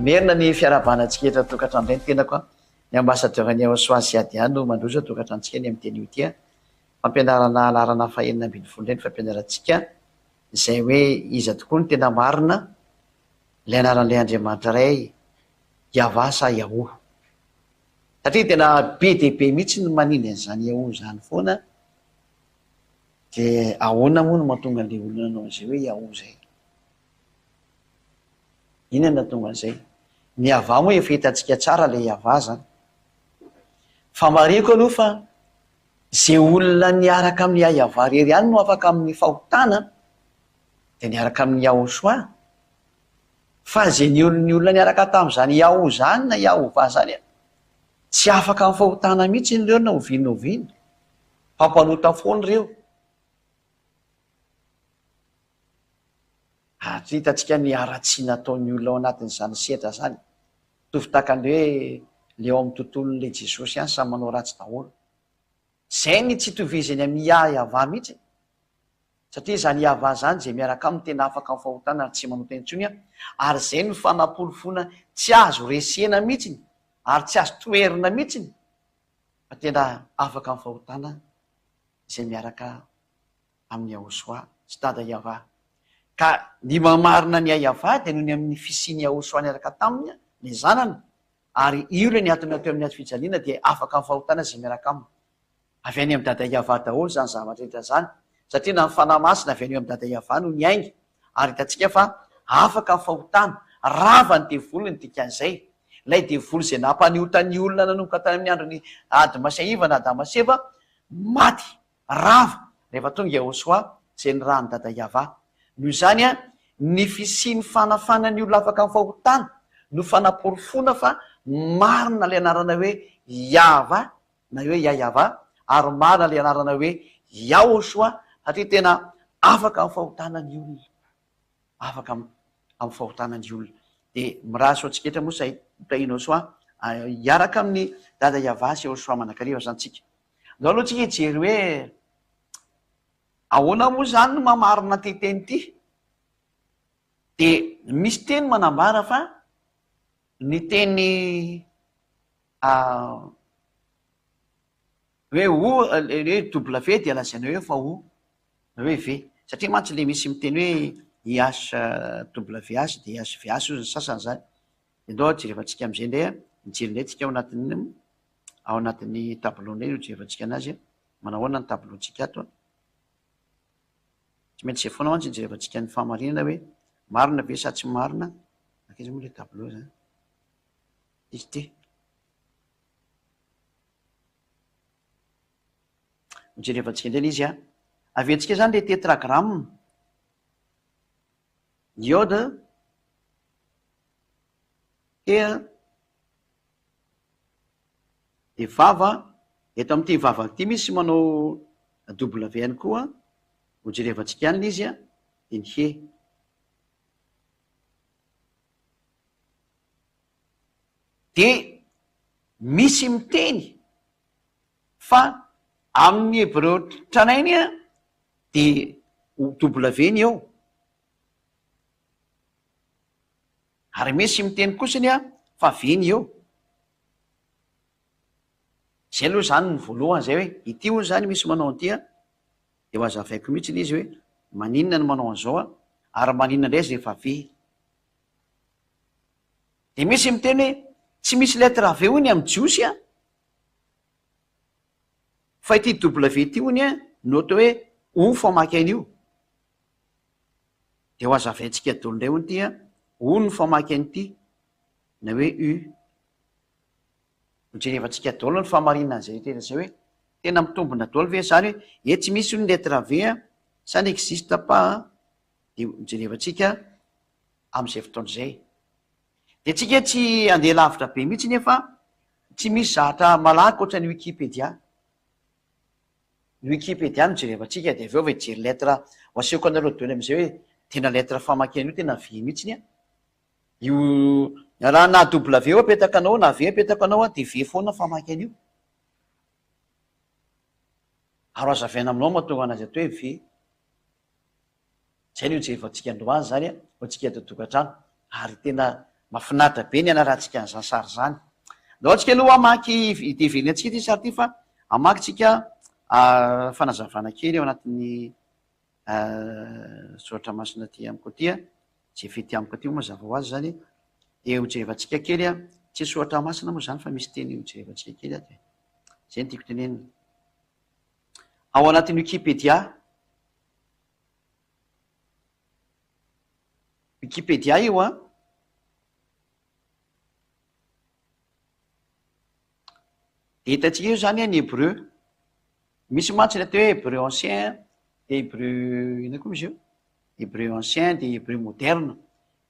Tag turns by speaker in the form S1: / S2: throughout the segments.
S1: Mamerina ny fiarahabana antsika eto an-tokantrano indray ny tenako an. Ny ambassadeur an'i Yahosoa sy Ady no mandroso an-tokantranontsika ny amin'ity anio ity an. Fampianarana laharana fahenina ambin'ny folo indray ny fampianarantsika izay hoe iza tokoa no tena marina, ilay anaran'ilay Andriamanitra iray, Yavah sa Yahoh. Satria tena be dia be mihitsy ny manindry an'izany Yahoh izany foana, dia ahoana moa no mahatonga an'ilay olona nanao an'izay hoe Yahoh izay? Inona no nahatonga an'izay? Ny Yavah moa efa hitantsika tsara ilay Yavah izany. Fa marihiko aloha fa izay olona niaraka amin'i Yavah irery ihany no afaka amin'ny fahotana, dia niaraka amin'i Yahoshuah. Fa izay ny olona niaraka tamin'izany Yaho izany na Yahovah izany, tsy afaka amin'ny fahotana mihitsy ireo na oviana na oviana. Fa mpanota foana ireo. Ary hitantsika ny haratsiana ataon'ny olona ao anatin'izany sehatra izany. Mitovy tahaka ny hoe ilay ao amin'ny tontolon'ilay Jesosy ihany samy manao ratsy daholo. Izay ny tsy itovizany amin'i Yah-Yavah mihitsy. Satria izany Yavah izany izay miaraka aminy tena afaka amin'ny fahotana ary tsy manota intsony ary izay no fanaporofoana tsy azo resena mihitsiny ary tsy azo toherina mihitsiny fa tena afaka amin'ny fahotana izay miaraka amin'i Yahoshuah sy Dada Yavah. Ka ny maha-marina an'i Yavah dia noho ny amin'ny fisian'i Yahoshuah niaraka taminy, ilay Zanany, ary io ilay niantona teo amin'ny hazo fijaliana dia afaka amin'ny fahotana izay miaraka aminy. Avy any amin'i Dada Yavah daholo izany zavatra rehetra izany, satria na ny Fanahy Masina avy any amin'i Dada Yavah no niainga, ary hitantsika fa afaka amin'ny fahotana, rava ny devoly ny dikan'izay, ilay devoly izay nampaniota ny olona nanomboka tany amin'ny andron'i Adma sy Eva na Adama sy Eva, maty. Rava rehefa tonga Yehosua izay nirahan'i Dada Yavah. Noho izany, ny fisian'ny fanafana ny olona afaka amin'ny fahotana no fanaporofoana fa marina ilay anarana hoe Yavah na hoe Yayavah ary marina ilay anarana hoe Yahosua satria tena afaka amin'ny fahotana ny olona. Afaka amin'ny fahotana ny olona. Dia mirary soa antsika rehetra moa izay hotahian'i Yehosua hiaraka amin'i Dada Yavah sy Yehosua mandrakariva izany tsika. Andao aloha tsika hijery hoe ahoana moa izany no mamarina ity teny ity. Dia misy teny manambara fa ny teny hoe o, hoe W dia lazaina hoe fa o, na hoe V. Satria mantsy ilay misy miteny hoe IHWH dia IHVH hozy ny sasany izany. Dia ndao jerevantsika amin'izay indray an, mijery indray tsika ao anatin'ny ao anatin'ny tableau indray no jerevantsika anazy an, manao ahoana ny tableau-ntsika ato an. Tsy maintsy izay foana mantsy no jerevantsika ny fahamarinana hoe marina ve sa tsy marina, nankaiza moa ilay tableau zany? Izy ity. Hojerevantsika indray ilay izy an. Averintsika izany ilay tetragramme. Iode, Tea, dia vava, eto amin'ity vava ity misy manao W ihany koa, hojerevantsika ihany ilay izy an, dia ny he. Dia misy miteny fa amin'ny hebreo tranainy an, dia W ny eo. Ary misy miteny kosany a fa ve ny eo? Zay aloha zany ny voalohany zay hoe ity hono zany misy manao an'ity a, de ho azavaiko mihitsy le izy hoe maninona no manao an'izao a, ary maninona indray izy rehefa ve? De misy miteny hoe tsy misy lettre V hono amin'ny jiosy a, fa ity W ity hono a no atao hoe O famaky an'io. Dia ho azavaintsika daholo indray hono ity an, O no famaky an'ity, na hoe U. Hojerevantsika daholo ny fahamarinan'izay rehetra izay hoe tena mitombina daholo ve izany hoe etsy misy hono lettre V an, ça n'existe pas an, dia hojerevantsika amin'izay fotoana izay. Dia tsika tsy handeha lavitra be mihitsy nefa tsy misy zahatra malaky ohatran'ny Wikipedia. Ny wikipedia no jerevantsika dia avy eo vao hijery lettre ho asehoko anareo daholo amin'izay hoe tena lettre famakiana io tena V mihitsiny an! Io raha na W apetaka anao na V apetaka anao an dia V foana famaky an'io. Ary ho azavaina aminao mahatonga anazy atao hoe V. Zay no hijerevantsika androany zany an, ho antsika eto an-tokantrano. Ary tena. Mahafinaritra be ny hanarahantsika an'izany sary izany. Ndao antsika aloha hamaky, dia heverina antsika ity sary ity fa hamaky tsika fanazavana kely ao anatin'ny soratra masina aty amiko aty a, izay fety amiko aty moa mazava ho azy izany, dia hojerevantsika kely a, tsy soratra masina moa izany fa misy teny hojerevantsika kely ato e, izay no tiako tenenina. Ao anatin'ny Wikipedia, Wikipedia io an. Dia hitantsika eo izany ny hebreu. Misy mantsy ny atao hoe hebreu ancien, dia hebreu inona koa izy io? Hebreu ancien dia hebreu moderne.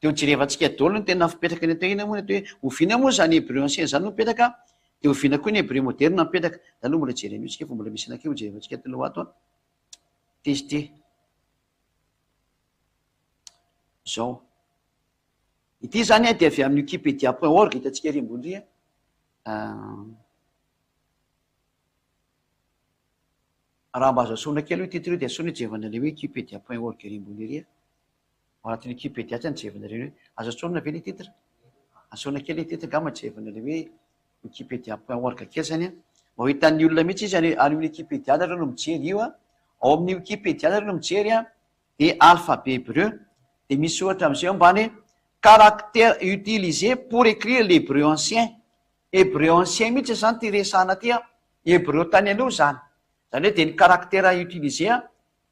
S1: Dia ho jerevantsika daholo ny tena fipetraky ny atao hoe inona moa ny atao hoe oviana moa izany hebreu ancien izany no mipetraka, dia oviana koa ny hebreu moderne mipetraka. Izany aloha mbola jerena io tsika fa mbola misy anankiray ho jerevantsika ato aloha ato an. Ity izy ity. Izao. Ity izany dia avy amin'ny wikipedia point org hitantsika ery ambony ery an. Raha mba azo asoana kely io titre io dia asoana hijerevana ilay hoe wikipedia point org ery ambony ery an. Ao anatin'ny wikipedia tsy jerevana ireny hoe azo asoana ve ilay titre? Asoana kely ilay titre angamba jerevana ilay hoe wikipedia point org kely izany an. Mba ho hitan'ny olona mihitsy izy any amin'ny wikipedia nareo no mijery io an. Ao amin'ny wikipedia nareo no mijery an. Dia alphabet hébreu dia misy soratra amin'izay eo ambany hoe caractère utilisé pour écrire l'hébreu ancien. Hébreu ancien mihitsy izany ity resahana ity an, hébreu tany aloha izany. Izany hoe dia ny caractère utilisé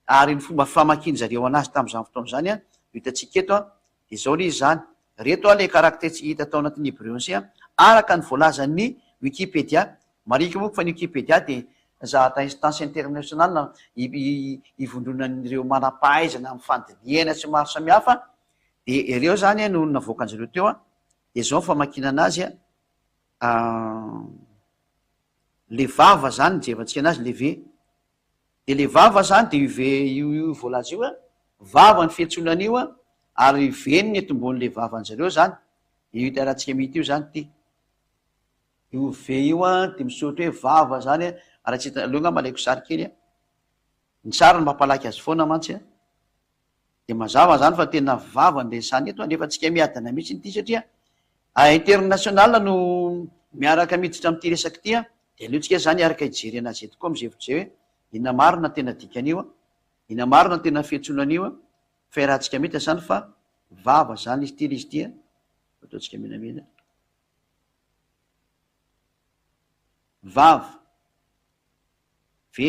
S1: ary ny fomba famakian-dry zareo anazy tamin'izany fotoana izany no hitantsika eto an. Dia izao ilay izy izany. Ireto ilay caractère tsy hita tao anatin'ny hébreu ancien araka ny voalazan'ny Wikipedia. Marihiko moa fa ny Wikipedia dia zahatra instance internationale ivondronan'ireo manam-pahaizana amin'ny fandinihana sy maro samihafa, dia ireo izany no navoakan-dry zareo teo, dia izao ny famakiana anazy, le vava izany ny jerevantsika anazy, le V, dia le vava izany dia io V io io voalaza io, vava ny fiantsoana an'io, ary V ny netombohan'ilay vavan-dry zareo izany, io hita ratsika mihitsy io izany ity. Io V io an dia misoratra hoe vava zany an, ary tsy hita, aleo angamba alaiko sary kely an, ny sary no mampalaky azy foana mantsy an, dia mazava zany fa tena vava ny resahana eto an, nefa tsika miadana mihitsy ity satria international no miaraka miditra amin'ity resaka ity an, dia aleo tsika zany hiaraka hijery anazy eto koa amin'izay hevitra izay hoe inona marina tena dikan'io an, inona marina tena fiantsoana an'io an, fa iarahantsika mahita zany fa vava zany izy ity ilay izy ity an, ataontsika menamena. Vava, V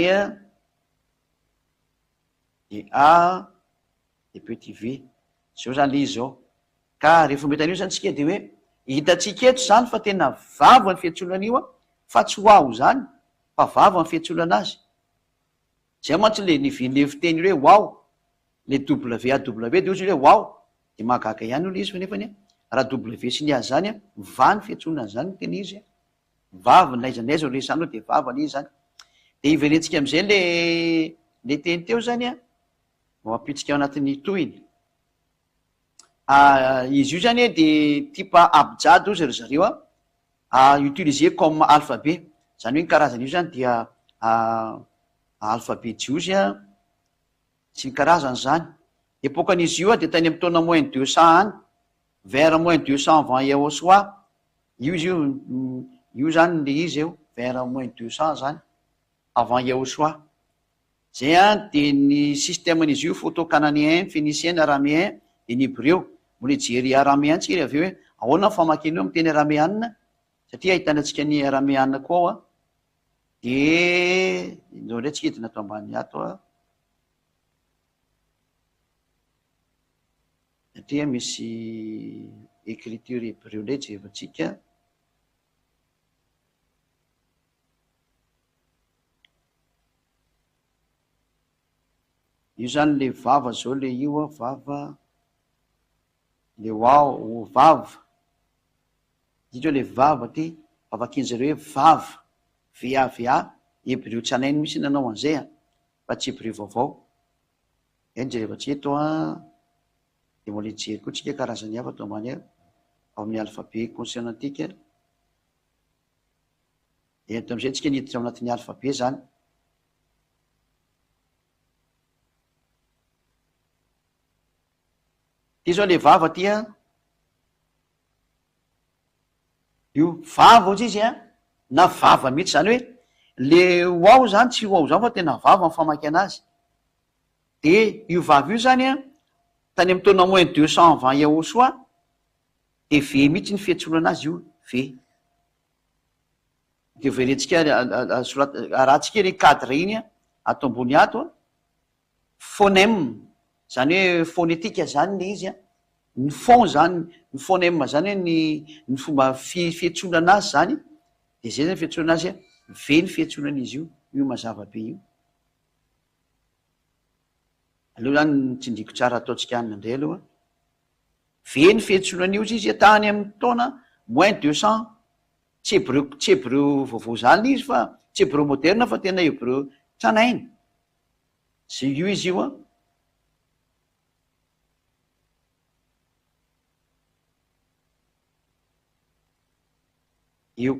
S1: de A de petit v. Zao zany le izy zao. Ka rehefa mahita an'io zany tsika de hoe hitantsika eto zany fa tena vava ny fiantsoana an'io an, fa tsy waw zany fa vava ny fiantsoana anazy. Zay mantsy le nivian'le fiteny hoe waw, le WAW de ozy hoe waw, de mahagaga ihany io le izy fa nefany raha W sy ny A zany an, va ny fiantsoana an'zany no tena izy an, vava n'aiza n'aiza io resahana io de vava le izy zany. De hiverentsika am'zay le le teny teo zany an, vao ampitsika ao anatin'ny tohiny. Izy io zany de type abjad ozy ry zareo an, utiliser comme alphabet, zany hoe ny karazana io zany dia alphabet jiosy an, sy ny karazany zany. Epokan'izy io dia tany amin'ny taona moins 200 any, vers moins 200 avant Yahoshuah, io izy io, io zany le izy eo, vers moins 200 zany avant Yahoshuah. Zay an, dia ny système-n'izy io photo-cananéen, phénicien, araméen, dia ny hebreo. Mbola hijery araméen tsika avy eo hoe ahoana ny famakiana io amin'ny teny araméana, satria ahitana antsika ny araméana koa ao an. Dia indreo indray tsika hidina ato ambany ato an. Satria misy écriture hebreo indray jerevantsika. Io zany le vava zao le io a, vava, le wao, vava, ity zao le vava ty, vakian'zareo hoe vava, VAVA, hebreo tranainy mihitsy nanao an'izay a, fa tsy hebreo vaovao, eny jerevantsika eto a, de mbola hijery koa tsika karazany hafa ato ambany ao, ao amin'ny alphabet consonantique. Eto amin'izay tsika niditra ao anatin'ny alphabet zany. Ty zao le vava ty an. Io vava ozy izy an, na vava mihitsy, zany hoe le ho ao zany tsy ho ao zany fa tena vava ny famaky anazy. De io vava io zany an, tany amy taona moins 200 avant Yahoshuah, de V mihitsy ny fiantsoana anazy io, V. De verentsika sorat- arahantsika iny cadre iny an, ato ambony ato an. Phonème, zany hoe phonétique zany le izy an, ny phon zany, ny phonème zany hoe ny ny fomba fi- fiantsoana anazy zany, de zay zany fiantsoana azy an, V ny fiantsoana an'izy io, io mazava be io. Aleo zany tsindriko tsara ataontsika anona indray aloha. V ny fiantsoana an'io izy izy tany amin'ny taona moins 200, tsy hebreu tsy hebreu vaovao zany izy fa tsy hebreu moderne fa tena hebreu tranainy. Zay io izy io an. Io.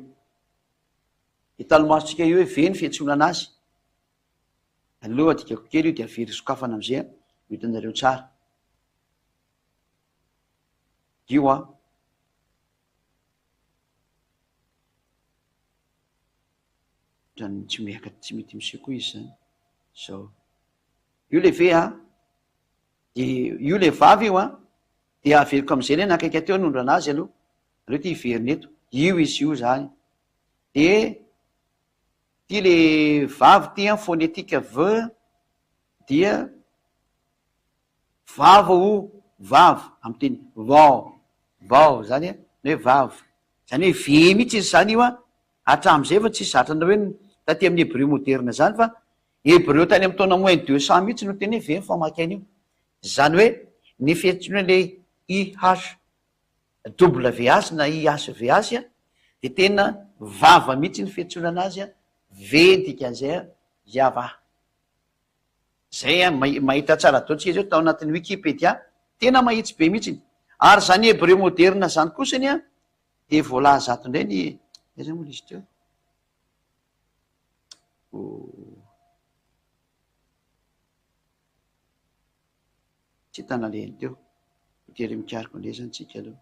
S1: Hitan'ny masontsika io hoe ve ny fiantsoana anazy. Aleo adikako kely io dia avery sokafana amizay an, ho hitanareo tsara. Io an. Ohatran'ny tsy miaka tsy mety miseho koa izy zany. Zao. Io le ve an, de io le vava io an, de averiko am'zay le nakaiky teo hanondrana azy aloha, aleo ty hiverina eto, io izy io zany. De ty le vavy ty an, phonétique v dia vava o vava amy teny vao, vao zany an, ny hoe vava, zany hoe v mihitsy izy zany io an, Hatramin'izay efa tsisy zatra an'ireo hoe taty amin'ny hebreu moderne izany fa hebreu tany amin'ny taona moins 200 mihitsy no tena hoe very famaky an'io. Izany hoe ny fiantsoana ilay IHWH na IHVH dia tena vava mihitsy ny fiantsoana anazy, V ny dikan'izay, Yavah. Zay an, mahita tsara daholo tsika zao tao anatin'ny wikipedia, tena mahitsy be mihitsy. Ary izany hebreu moderna izany kosany an, dia voalaza ato indray ny, aiza moa ilay izy teo? Oh. Tsy hita nalehany teo. Voatery mikaroka indray izany tsika aloha.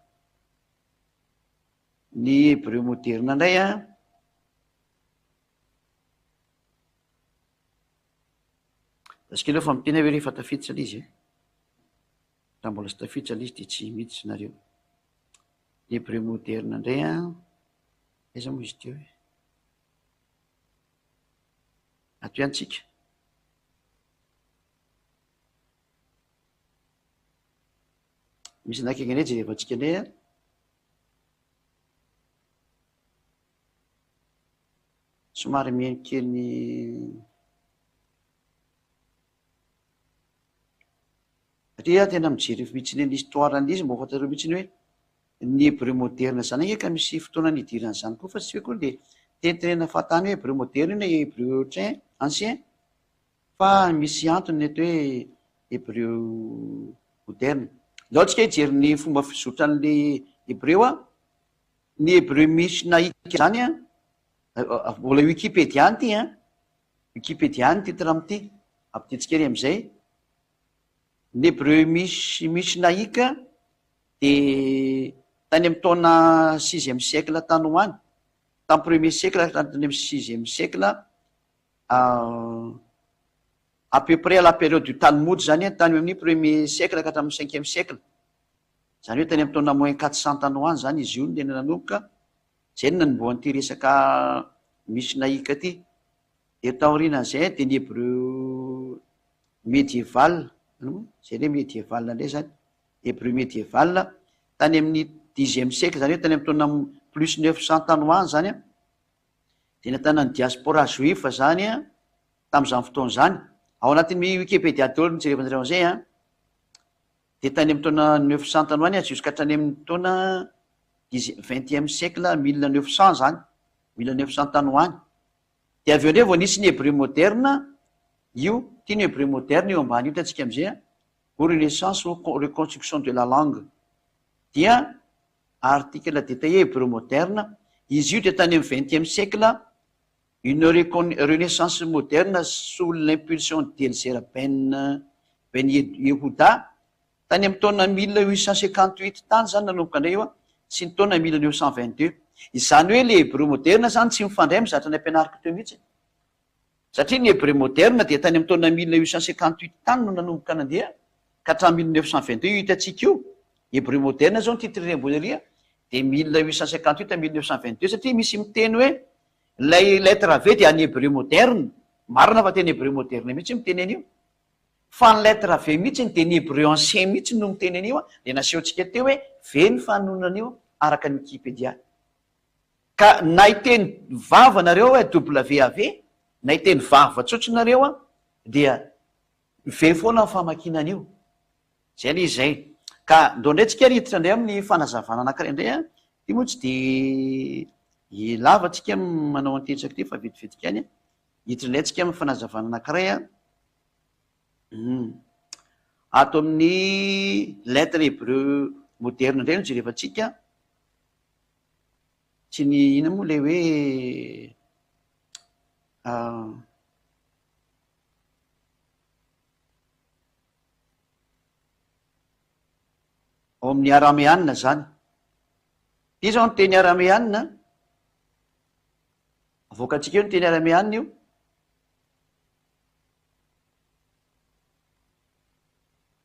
S1: Ny hebreu moderna indray an, Aza kely eo fa miteny aho hoe rehefa tafiditra ilay izy e. Raha mbola tsy tafiditra ilay izy dia tsy miditra nareo. Hébreu moderne indray an. Aiza moa izy teo e? Ato ihany tsika. Misy anakaiky indray jerevantsika indray an. Somary mihaino kely ny Satria aho tena mijery mihitsy ny histoire an'izy mba ho fantatrareo mihitsy hoe ny hebreu moderne zany ange ka misy fotoana nidiran'izany koa fa tsy hoe koa le tenitenena fahatany hoe hebreu moderne io na hebreu train ancien fa misy antony ny eto hoe hebreu moderne. Ndao tsika hijery ny fomba fizotran'le hebreu a. Ny hebreu mishnaique zany an, mbola wikipedia ihany ity an, wikipedia ihany ny titre amin'ity, ampidintsika ery amin'izay. Ny hebreu mish- mishnaique dia tany amin'ny taona sixième siècle tany ho any, tamin'ny premier siècle ka hatrany amin'ny sixième siècle, à peu près à la période du Talmud zany an, tany amin'ny premier siècle ka hatramin'ny cinquième siècle. Izany hoe tany amin'ny taona moins 400 tany ho any izany izy io no tena nanomboka, izay no nanombohan'ity resaka Mishnaique ity. Dia taorianan'izay dia ny Hébreu médiéval, izay indray médiéval indray izany, Hébreu médiéval, tany amin'ny dixième siècle, izany hoe tany amin'ny taona plus 900 tany ho any izany an, dia nahitana ny diaspora juif izany an, tamin'izany fotoana izany. Ao anatin'ny Wikipedia daholo no jerevanareo an'izay an. Dia tany amin'ny taona 900 tany ho any jusqu'à hatrany amin'ny taona dix vingtième siècle, 1900 zany, 1900 tany ho any. Dia avy eo indray vao nisy ny hébreu moderne, io, ity ny hébreu moderne io ambany io hitantsika amin'izay an, ou renaissance ou reconstruction de la langue. Dia article détaillé hébreu moderne, izy io dia tany amin'ny vingtième siècle, Une renaissance moderne sous l'impulsion d'Elzer Ben Ben Yehuda, tany amin'ny taona 1858 tany izany nanomboka indray io sy ny taona 1922. Izany hoe le hebreo moderna zany tsy mifandray amin'ny zavatra nampianariko teo mihitsy. Satria ny hebreo moderna dia tany amin'ny taona 1858 tany no nanomboka nandeha ka hatramin'ny 1922 io hitantsika io. Hebreo moderna zao ny titre ery ambony ery dia 1858 à 1922 satria misy miteny hoe ilay lettre V dia an'ny hebreo moderne. Marina fa tena hebreo moderne mihitsy miteny an'io. Fa ny lettre V mihitsy dia ny hebreu ancien mihitsy no miteny an'io dia nasehontsika teo hoe V ny fanonona an'io araka ny wikipedia. Ka na hiteny vava nareo hoe WAV na hiteny vava tsotra nareo an dia V foana ny famakiana an'io. Zay le izy zay. Ka ndao ndray tsika ary hiditra ndray amin'ny fanazavana anankiray ndray an. Ity moa tsy de lava tsika manao an'ity resaka ity fa vetivety ihany an. Hiditra indray tsika amin'ny fanazavana anankiray an. Hum. Ato amin'ny lettre hébreu moderne indray no jerevantsika. Tsy ny inona moa ilay hoe ao amin'ny arameanina izany. Ity izao ny teny arameanina. Avoakantsika eo ny teny arameanina io.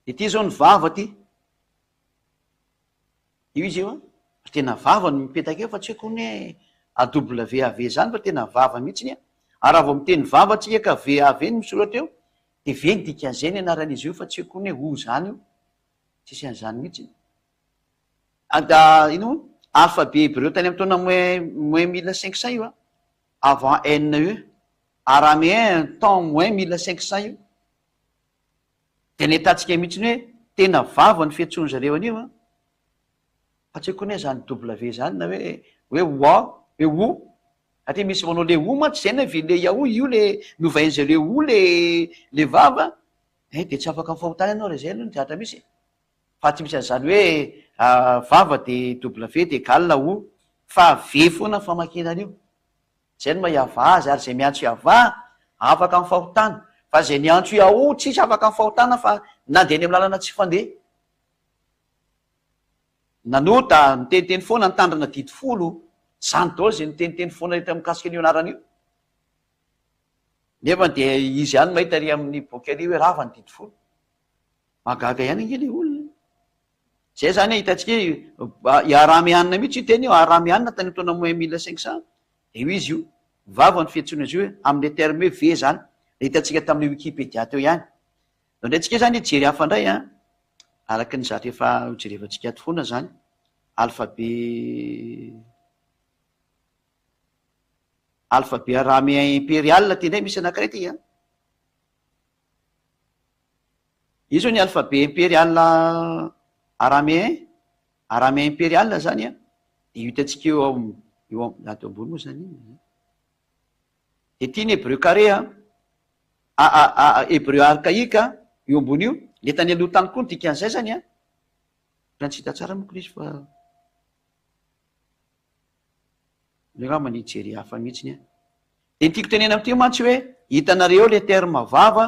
S1: Ity izao ny vava ity. Io izy io an, fa tena vava no mipetaka eo fa tsy hoe kony hoe AWAV zany fa tena vava mihitsiny an, ary raha vao miteny vava tsika ka VAV no misoratra eo de V ny dikan'izay ny anaran'izy io fa tsy hoe kony hoe O zany io, tsisy an'izany mihitsiny. Ada ino moa? Alphabet hebreu tany amin'ny taona moins moins 1500 io an, avant NE, araméen temps moins 1500 io. Dia nahitatsika mihitsy hoe tena vava ny fiantsoan zareo an'io an! Fa tsy haiko koa anie zany W zany na hoe hoe wa hoe o satria misy manao le o mantsy zay na vile yahoo io le novain zareo o le le vava eh de tsy afaka mifahotana ianao raha izay aloha ny zavatra misy e! Fa tsy misy an'izany hoe vava de W de egal o fa V foana ny famakiana an'io. Izay no maha Yavah azy, ary izay miantso Yavah, afaka amin'ny fahotana. Fa izay niantso Yahoo, tsisy afaka amin'ny fahotana fa nandeha eny amin'ny lalana tsy fandeha. Nanota, niteniteny foana, nitandrina didy folo. Izany daholo izay niteniteny foana rehetra mikasika an'io anarana io. Nefa dia izy ihany mahita ary amin'ny boky ary hoe rava ny didy folo. Mahagaga ihany ange ilay olona. Zay zany hitantsika hoe i Arameana mihitsy io teny io, Arameana tany amin'ny taona moins 1500, dia io izy io, vava ny fiantsoana azy io hoe amin'ilay terme hoe ve zany, ilay hitantsika tamin'ilay wikipedia teo ihany. Ndao indray tsika zany hijery hafa indray an, araka ny zatra efa hojerevantsika ato foana zany, alphabet alphabet araméen impérial ty indray misy anankiray ty an. Io zao ny alphabet imperial araméen, araméen imperial zany an, dia io hitantsika eo am, eo am, ato ambony moa zany iny an. Dia ity ny hébreu carré an, a a a hébreu archaïque an, io ambony io, le tany aloha tany koa ny dikan'izay zany an, ohatran'ny tsy hita tsara manko ilay izy fa. Aleo angamba ny hijery hafa mihitsiny an. Dia ny tiako tenena amin'ity mantsy hoe hitanareo eo le terme vava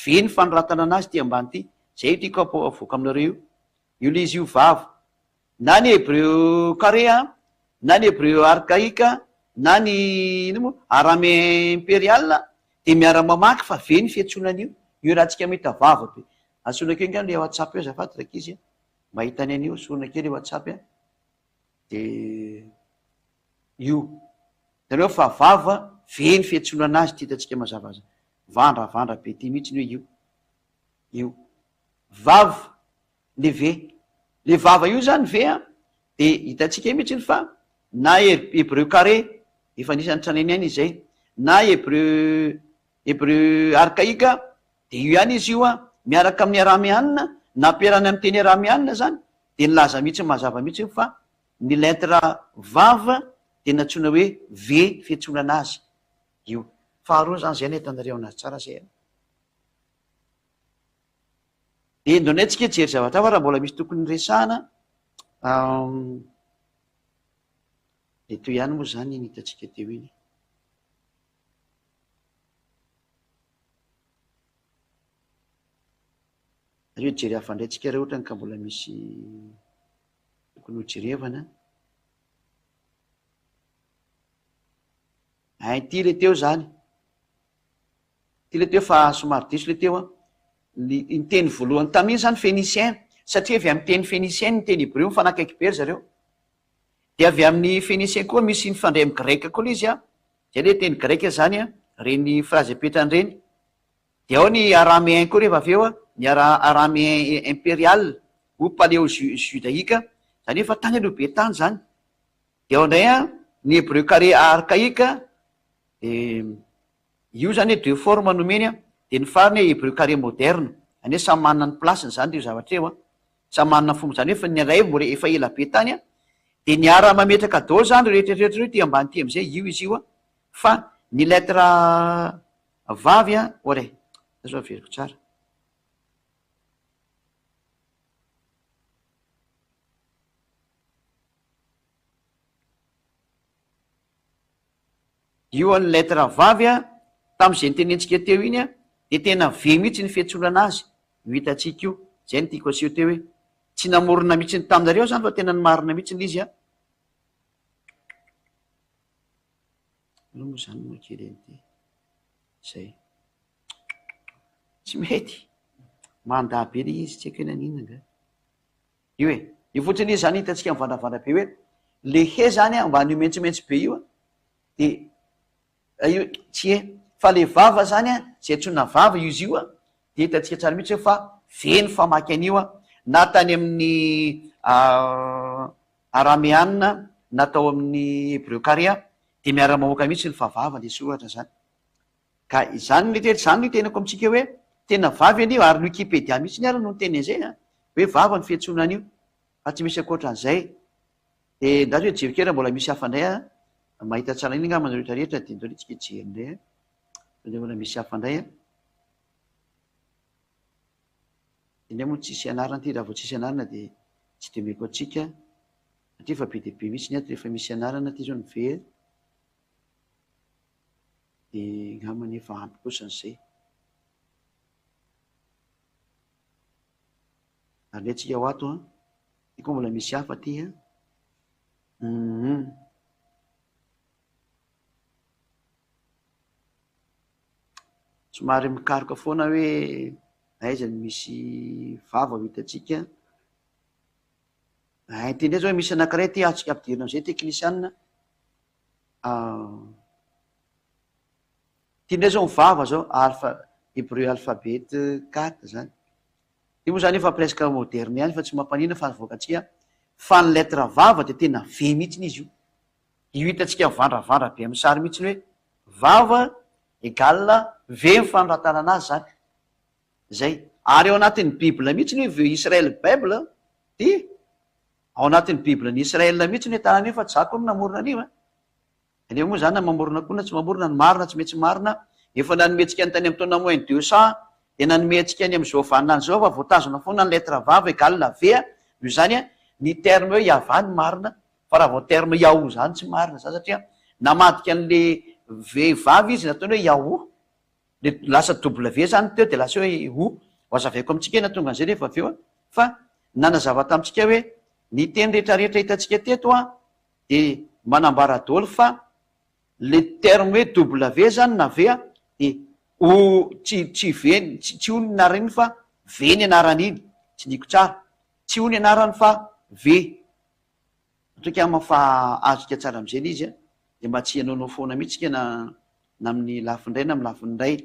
S1: ve ny fanoratana anazy ity ambany ity. Zay io tiako avoaka aminareo io. Io le izy io vava. Na ny hebreu carré an, na ny hebreu archaïque, na ny ino moa araméen impérial dia miara-mamaky fa ve ny fiantsoana an'io. Io raha tsika mahita vava be. Antsoina kely nga le whatsapp eo azafady rankizy a. Mahita ny an'io, antsoina kely whatsapp a. De io. Hitanareo fa vava ve ny fiantsoana anazy ty hitantsika mazava azy. Vandravandra be ty mihitsy ny hoe io. Io. Vava le ve. Le vava io zany ve an, de hitantsika mihitsy fa na hebreu carré efa anisan'ny tranainy ihany izy zay, na hebreu hebreu archaïque de io ihany izy io an, miaraka amin'ny arameana, nampiarahany amin'ny teny arameana zany, dia nilaza mihitsy mazava mihitsy fa ny lettre vav dia nantsoina hoe V fiantsonana azy io. Faharoa zany zay no ahitanareo anazy tsara zay an. Dia ndao ndray tsika hijery zavatra hafa raha mbola misy tokony resahana. Dia toy ihany moa zany iny hitantsika teo iny. Aleo hijery hafa indray tsika raha ohatrany ka mbola misy tokony ho jerevana. Ein ity le teo zany. Ity le teo fa somary diso le teo an. Ny ny teny voalohany tamin'iny zany phénicien satria avy amin'ny teny phénicien ny teny hebreo mifanakaiky be ry zareo. Dia avy amin'ny phénicien koa misy mifandray amin'ny grec koa le izy an. Zay le teny grec zany an, reny phrase apetrany reny. Dia ao ny araméen koa rehefa avy eo an, ny ara araméen impérial ou paléo-judaïque, zany hoe efa tany aloha be tany zany. Dia ao indray an, ny hébreu carré archaïque, dia io zany hoe deux formes nomeny an, dia ny farany hoe hébreu carré moderne, zany hoe samy manana ny place-ny zany ireo zavatra ireo an, samy manana ny fomba, zany hoe ny iray mbola efa ela be tany an, dia niara mametraka daholo zany ireo rehetra rehetra ireo ity ambany ity amizay, io izy io an, fa ny lettre vavy an, ore, zay zao averiko tsara. Io an'ny lettre vavy a, tamin'izay nitenentsika teo iny a, dia tena V mihitsy ny fiantsolana azy, io hitantsika io, izay no tiako aseho teo hoe, tsy namorona mihitsy ny taminareo aho izany fa tena ny marina mihitsy ilay izy a. Aloha moa izany moa kely an'ity, izay. Tsy mety, mandà be ilay izy, tsy haiko hoe naninona angaha. Io e! Io fotsiny izy zany hitantsika mivandravandra be hoe le he zany ambany io maitsomaitso be io de io tsy he fa le vava zany a zay antsoina vava io izy io a de hitantsika tsara mihitsy hoe fa ve ny famaky an'io a na tany amin'ny arameana na tao amin'ny hebreo kare a de miara-mamoaka mihitsy ny fa vava le soratra zany. Ka izany no tena, izany no itenako amintsika hoe tena vavy anie io, ary ny wikipedia mihitsy ary no niteny an'izay an, hoe vava ny fiantsoana an'io, fa tsy misy ankoatran'izay. Dia ndao hoe jereo kely raha mbola misy hafa indray an, mahita tsara iny angamba nareo rehetra rehetra, dia ndao aloha tsika hijery indray an, sao dia mbola misy hafa indray an. Ity indray moa tsisy anarana ity, raha vao tsisy anarana dia tsy dia omeko antsika, satria efa be dia be mihitsy ny ato rehefa misy anarana, ity izao ny V. Dia angambany efa ampy kosa izay. Alehantsika ho ato an. Ity koa mbola misy hafa aty an. Hum. Somary mikaroka foana hoe aiza no misy vava ho hitantsika. Hay ity indray zao misy anankiray ity azontsika ampidirina amin'izay teknisianina. Ity indray zao ny vava zao, alpha, hebreu alphabet 4 zany. Io moa zany efa presque moderne ihany fa tsy mampanina fa avoakantsika fa ny lettre vava dia tena V mihitsy izy io. Io hitantsika mivandravandra be amin'ny sary mihitsy hoe vava égale V ny fanoratana anazy zany. Zay. Ary ao anatin'ny bible mihitsy ny hoe The Israel Bible dia Ao anatin'ny Biblen'i Israel mihitsy no ahitana an'io fa tsy za akory no namorona an'io an! Aleo moa zany na mamorona koa na tsy mamorona, ny marina tsy maintsy marina, efa nanome antsika ny tany amin'ny taona moins 200 dia nanome antsika ny amin'izao vaninandro izao fa voatazona foana ny lettre vava égale V a, noho izany a, ny terme hoe Yavah no marina fa raha vao terme Yahoo zany tsy marina zany satria namadika an'le V vava izy nataony hoe Yahoo. Le lasa W zany teo de lasa hoe O. Ho azavaiko amintsika hoe nahatonga an'izay rehefa avy eo an. Fa nanazava tamintsika hoe ny teny rehetra rehetra hitantsika teto an de manambara daholo fa le terme hoe W zany na V an de O tsy tsy V tsy tsy O ny anaran'iny fa V ny anaran'iny. Tsindriako tsara. Tsy O ny anarany fa V. Ataoko ama fa azontsika tsara amizay le izy a, de mba tsy hanaonao foana mihitsy tsika na na amin'ny lafiny iray na amin'ny lafiny iray.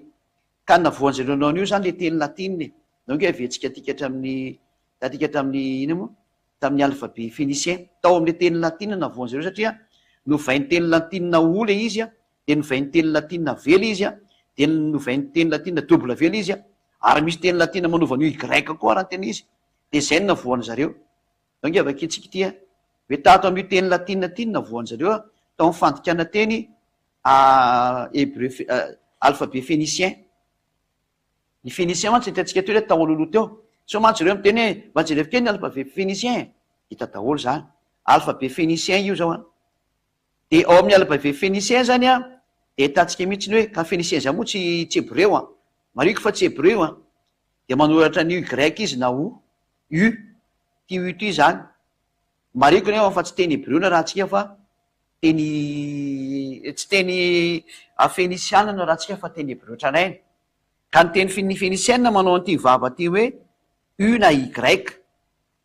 S1: Ka ny navoan'zareo nanao an'io zany le teny latinina e, donc aviantsika aty hatramin'ny taty hatramin'ny ina moa tamin'ny alphabet phénicien, tao amin'le teny latinina navoan'zareo satria novain'ny teny latinina O le izy a, de novain'ny teny latinina V le izy a, de novain'ny teny latinina W le izy a, ary misy teny latinina manova an'io Y koa raha ny tena izy, de zay no navoan'zareo. Zao ange vakintsika ity a! Hoe tato amin'io teny latina ity no navoan-dry zareo a, tao amin'ny fandikana teny hebreu alphabet phénicien. Ny phénicien mantsy hitantsika teo ilay tao alohaloha teo. Sao mantsy ireo miteny hoe mba jerevo kely ny alphabet phénicien e! Hita daholo izany. Alphabet phénicien io izao an. Dia ao amin'ny alphabet phénicien izany an, dia ahitantsika mihitsy ny hoe, ka phénicien izany moa tsy tsy hebreo an. Marihiko fa tsy hebreo an. Dia manoratra an'io Y izy na O. U, ity U ity izany. Marihiko nefa fa tsy teny hebreo no arahantsika fa. Teny, tsy teny fenisiana no arahantsika fa teny hebreo tranainy. Ka ny teny fenisiana manao an'ity vava ity hoe U na Y.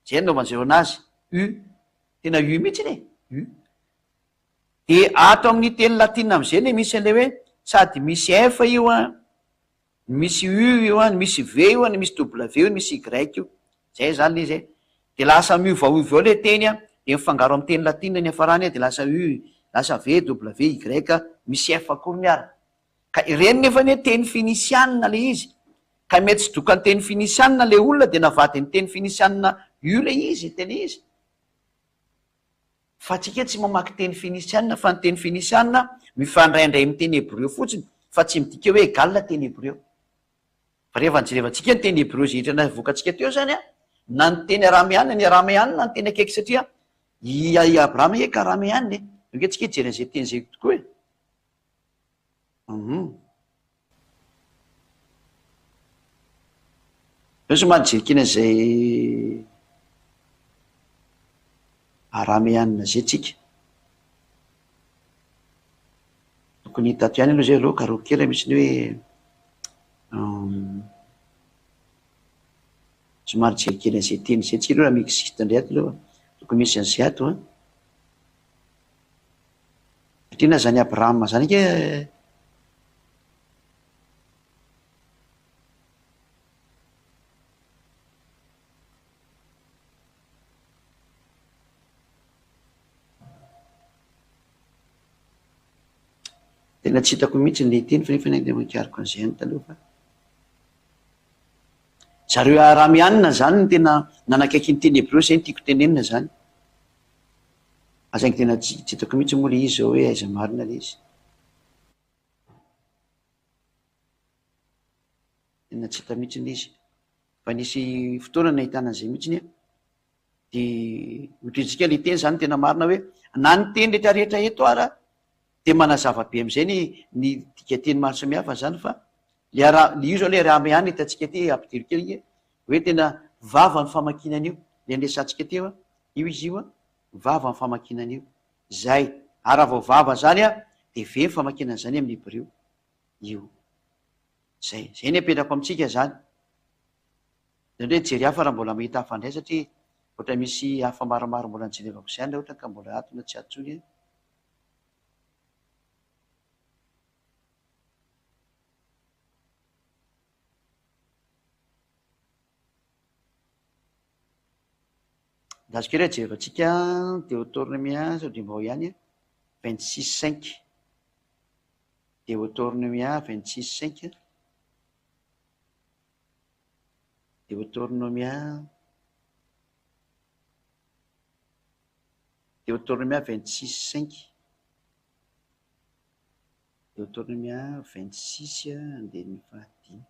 S1: Zay no anaovan'zareo anazy, U. Tena U mihitsy e! U. Dia ato amin'ny teny latina amin'izay le misy an'ilay hoe sady misy F io an, no misy U io an, no misy V io an, no misy W io, no misy Y io. Zay zany le izy e. Dia lasa miovaova eo le teny an, dia mifangaro amin'ny teny latina ny hiafarany an, dia lasa U, lasa V, W, Y, misy F akory ny ara. Ka ireny nefa anie teny finisianina le izy. Ka mety tsy dokan'ny teny finisianina le olona dia navadiny teny finisianina U le izy, tena izy. Fa tsika tsy mamaky teny finisianina fa ny teny finisianina mifandraindray amin'ny teny hebreo fotsiny fa tsy midika hoe egal teny hebreo. Fa rehefa nijerevantsika ny teny hebreo izay hita navoakantsika teo izany an, na ny teny arameana, ny arameana no teny akaiky satria i i Abrahama anie ka arameana e. Eo ange tsika hijery an'izay teny izay tokoa e. Hum. Eo somary jerikina izay arameana izay tsika. Tokony hita ato ihany aloha izay aloha karohiko kely misy ny hoe somary jerikely an'izay teny izay tsika aloha raha mi-existe indray ato aloha. Tokony misy an'izay ato an. Satria na izany Abrahama izany ange Tena tsy hitako mihitsy ilay teny fa nefa anie nikaroka an'izay ihany taloha fa. Zareo Aramianina izany no tena nanakaiky ny teny hebreo, izay no tiako tenenina izany. Fa saingy tena tsy hitako mihitsy moa ilay izy izao hoe aiza marina ilay izy. Tena tsy hita mihitsy ilay izy. Fa nisy fotoana nahitana an'izay mihitsy aho. Dia ohatrintsika ilay teny izany tena marina hoe na ny teny rehetra rehetra eto ara dia manazava be amin'izay ny ny dikanteny maro samihafa izany fa le ara le io izao le arameana hitantsika aty ampidiro kely ange hoe tena vava ny famakiana an'io le niresahantsika teo a io izy io a vava ny famakiana an'io zay ary raha vao vava zany a dia ve ny famakiana an'izany amin'ny hebreo io zay zay ny apetrako amintsika zany Indraindray hijery hafa raha mbola mahita hafa indray satria ohatra misy hafa maromaro mbola nijerevako izay any raha ohatra ka mbola ato na tsy ato intsony an. Andraso kely jerevantsika Deotornomia sao dia mba ao ihany an, 26 cinq. Deotornomia 26 cinq. Deotornomia Deotornomia 26 cinq. Deotornomia 26 andininy fahadimy.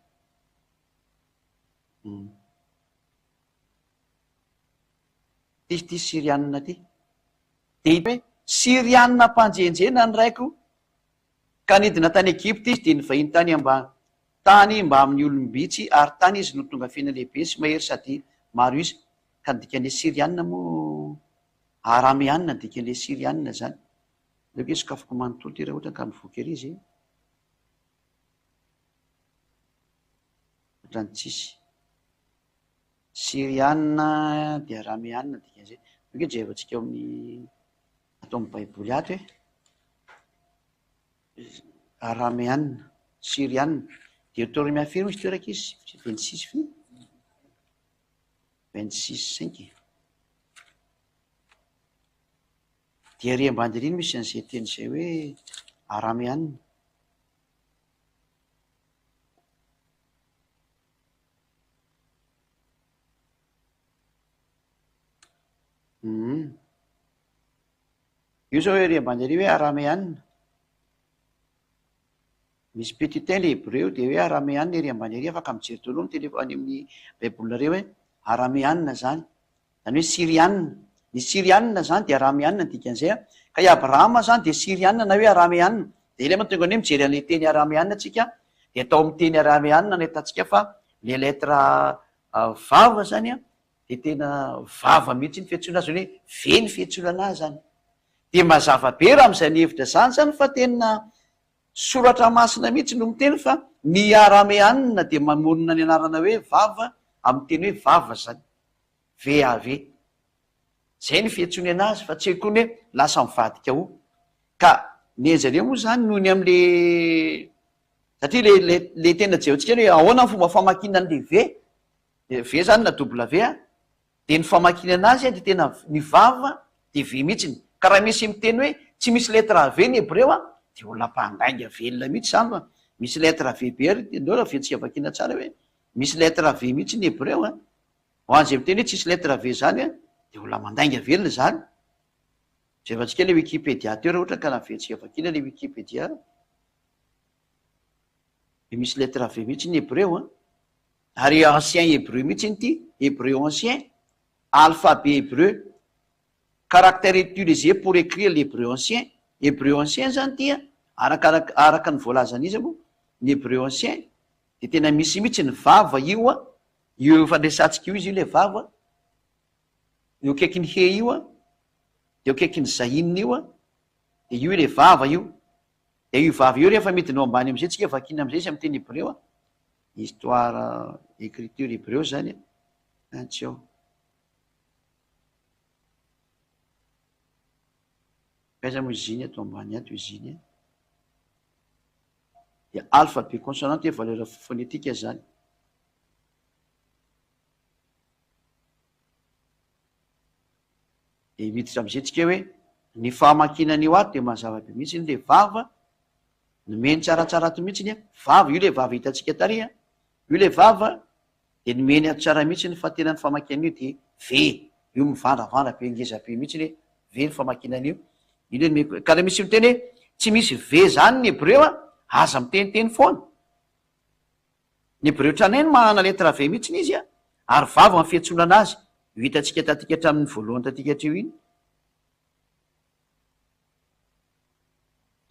S1: Ity ity Syrianina ity. Dia hita hoe Syrianina mpanjenjena ny raiko Ka nidina tany Egypta izy, dia nivahiny tany amba tany mbamin'ny olom-bitsy, ary tany izy no tonga fena lehibe sy mahery sady maro isa. Ka ny dikan'ilay Syriana moa, Arameana ny dikan'ilay Syriana izany. Aleo ange sokafiko manontolo ity raha ohatra ka mivoaka ery izy e. Ohatran'ny tsisy. Syriana dia Arameana ny dikan'izay. Aleo ange jerevantsika ao amin'ny. Ato amin'ny baiboly ato e. Arameana, Syriana. Deuteronomia firy moa izy teo rankizy? 26 firy? 26 cinq e. Dia ery ambany ery no misy an'izay teny izay hoe Arameana. Hum. Io zao ery ambany ery hoe arameana. Misy petit un le hebreo dia hoe arameana ery ambany ery, afaka mijery daholo ny tele- any amin'ny baibolinareo hoe arameana zany. Zany hoe syriana. Ny syriana zany dia arameana ny dikan'izay an. Ka i Abrahama zany dia syriana na hoe arameana. Dia ilay mahatonga ny hoe mijery an'ilay teny arameana tsika dia atao amin'ny teny arameana no ahitantsika fa le lettre vava zany an dia tena vava mihitsy ny fiantsoana azy, zany hoe ve ny fiantsoana anazy zany. Dia mazava be raha amin'izany hevitra izany izany fa tena Soratra Masina mihitsy no miteny fa ny Arameanina dia mamonina ny anarana hoe vava amin'ny teny hoe vava izany. VAV. Izay ny fiantsoany anazy fa tsy akory ny hoe lasa mivadika ho. Ka ny anjareo moa izany noho ny amin'le satria le le le tena jerentsika hoe ahoana ny fomba famakiana an'le V, V izany na W a, Dia ny famakiana anazy dia tena ny vava dia V mihitsiny. Ka raha misy miteny hoe tsy misy lettre V ny hebreo an, dia olona mpandainga velona mihitsy izany fa misy lettre V be ary ndao raha vetsika vakiana tsara hoe misy lettre V mihitsy ny hebreo an. Ho an'izay miteny hoe tsisy lettre V izany an, dia olona mandainga velona izany. Jerevantsika ilay wikipedia teo raha ohatra ka navelantsika vakiana ilay wikipedia. Dia misy lettre V mihitsy ny hebreo an. Ary ancien hébreu mihitsy ity, hébreu ancien, alphabet hébreu, caractère utilisé pour écrire l'hébreu ancien, hébreu ancien zany ity an, arakaraka araka ny voalazan'iza moa, ny hébreu ancien dia tena misy mihitsy ny vava io an, io efa resahantsika io izy io ilay vava, eo akaikin'ny he io an, dia eo akaikin'ny zahin io an, dia io ilay vava io, dia io vava io rehefa midina ao ambany amizay tsika vakiana amizay izy amin'ny teny hebreo an, Histoire écriture hebreo zany an, tsy ao. Aiza moa izy iny ato ambany ato izy iny an. Dia alphabet consonante et valeur phonétique zany. Dia miditra amizay tsika hoe ny famakiana an'io ato dia mazava be mihitsy le vava Nomeny tsaratsara ato mihitsiny an! Vava, io ilay vava hitantsika tary an! Io ilay vava dia nomeny ato tsara mihitsiny fa tena ny famakiana an'io dia V, io mivandravandra be ngeza be mihitsiny hoe V ny famakiana an'io, io ilay nomeko, ka raha misy miteny hoe tsy misy V zany ny hebreo an, aza miteniteny foana! Ny hebreo tranainy manana lettre V mihitsiny izy an, ary vava ny fiantsoana anazy, io hitantsika taty hatramin'ny voalohany taty hatreo iny.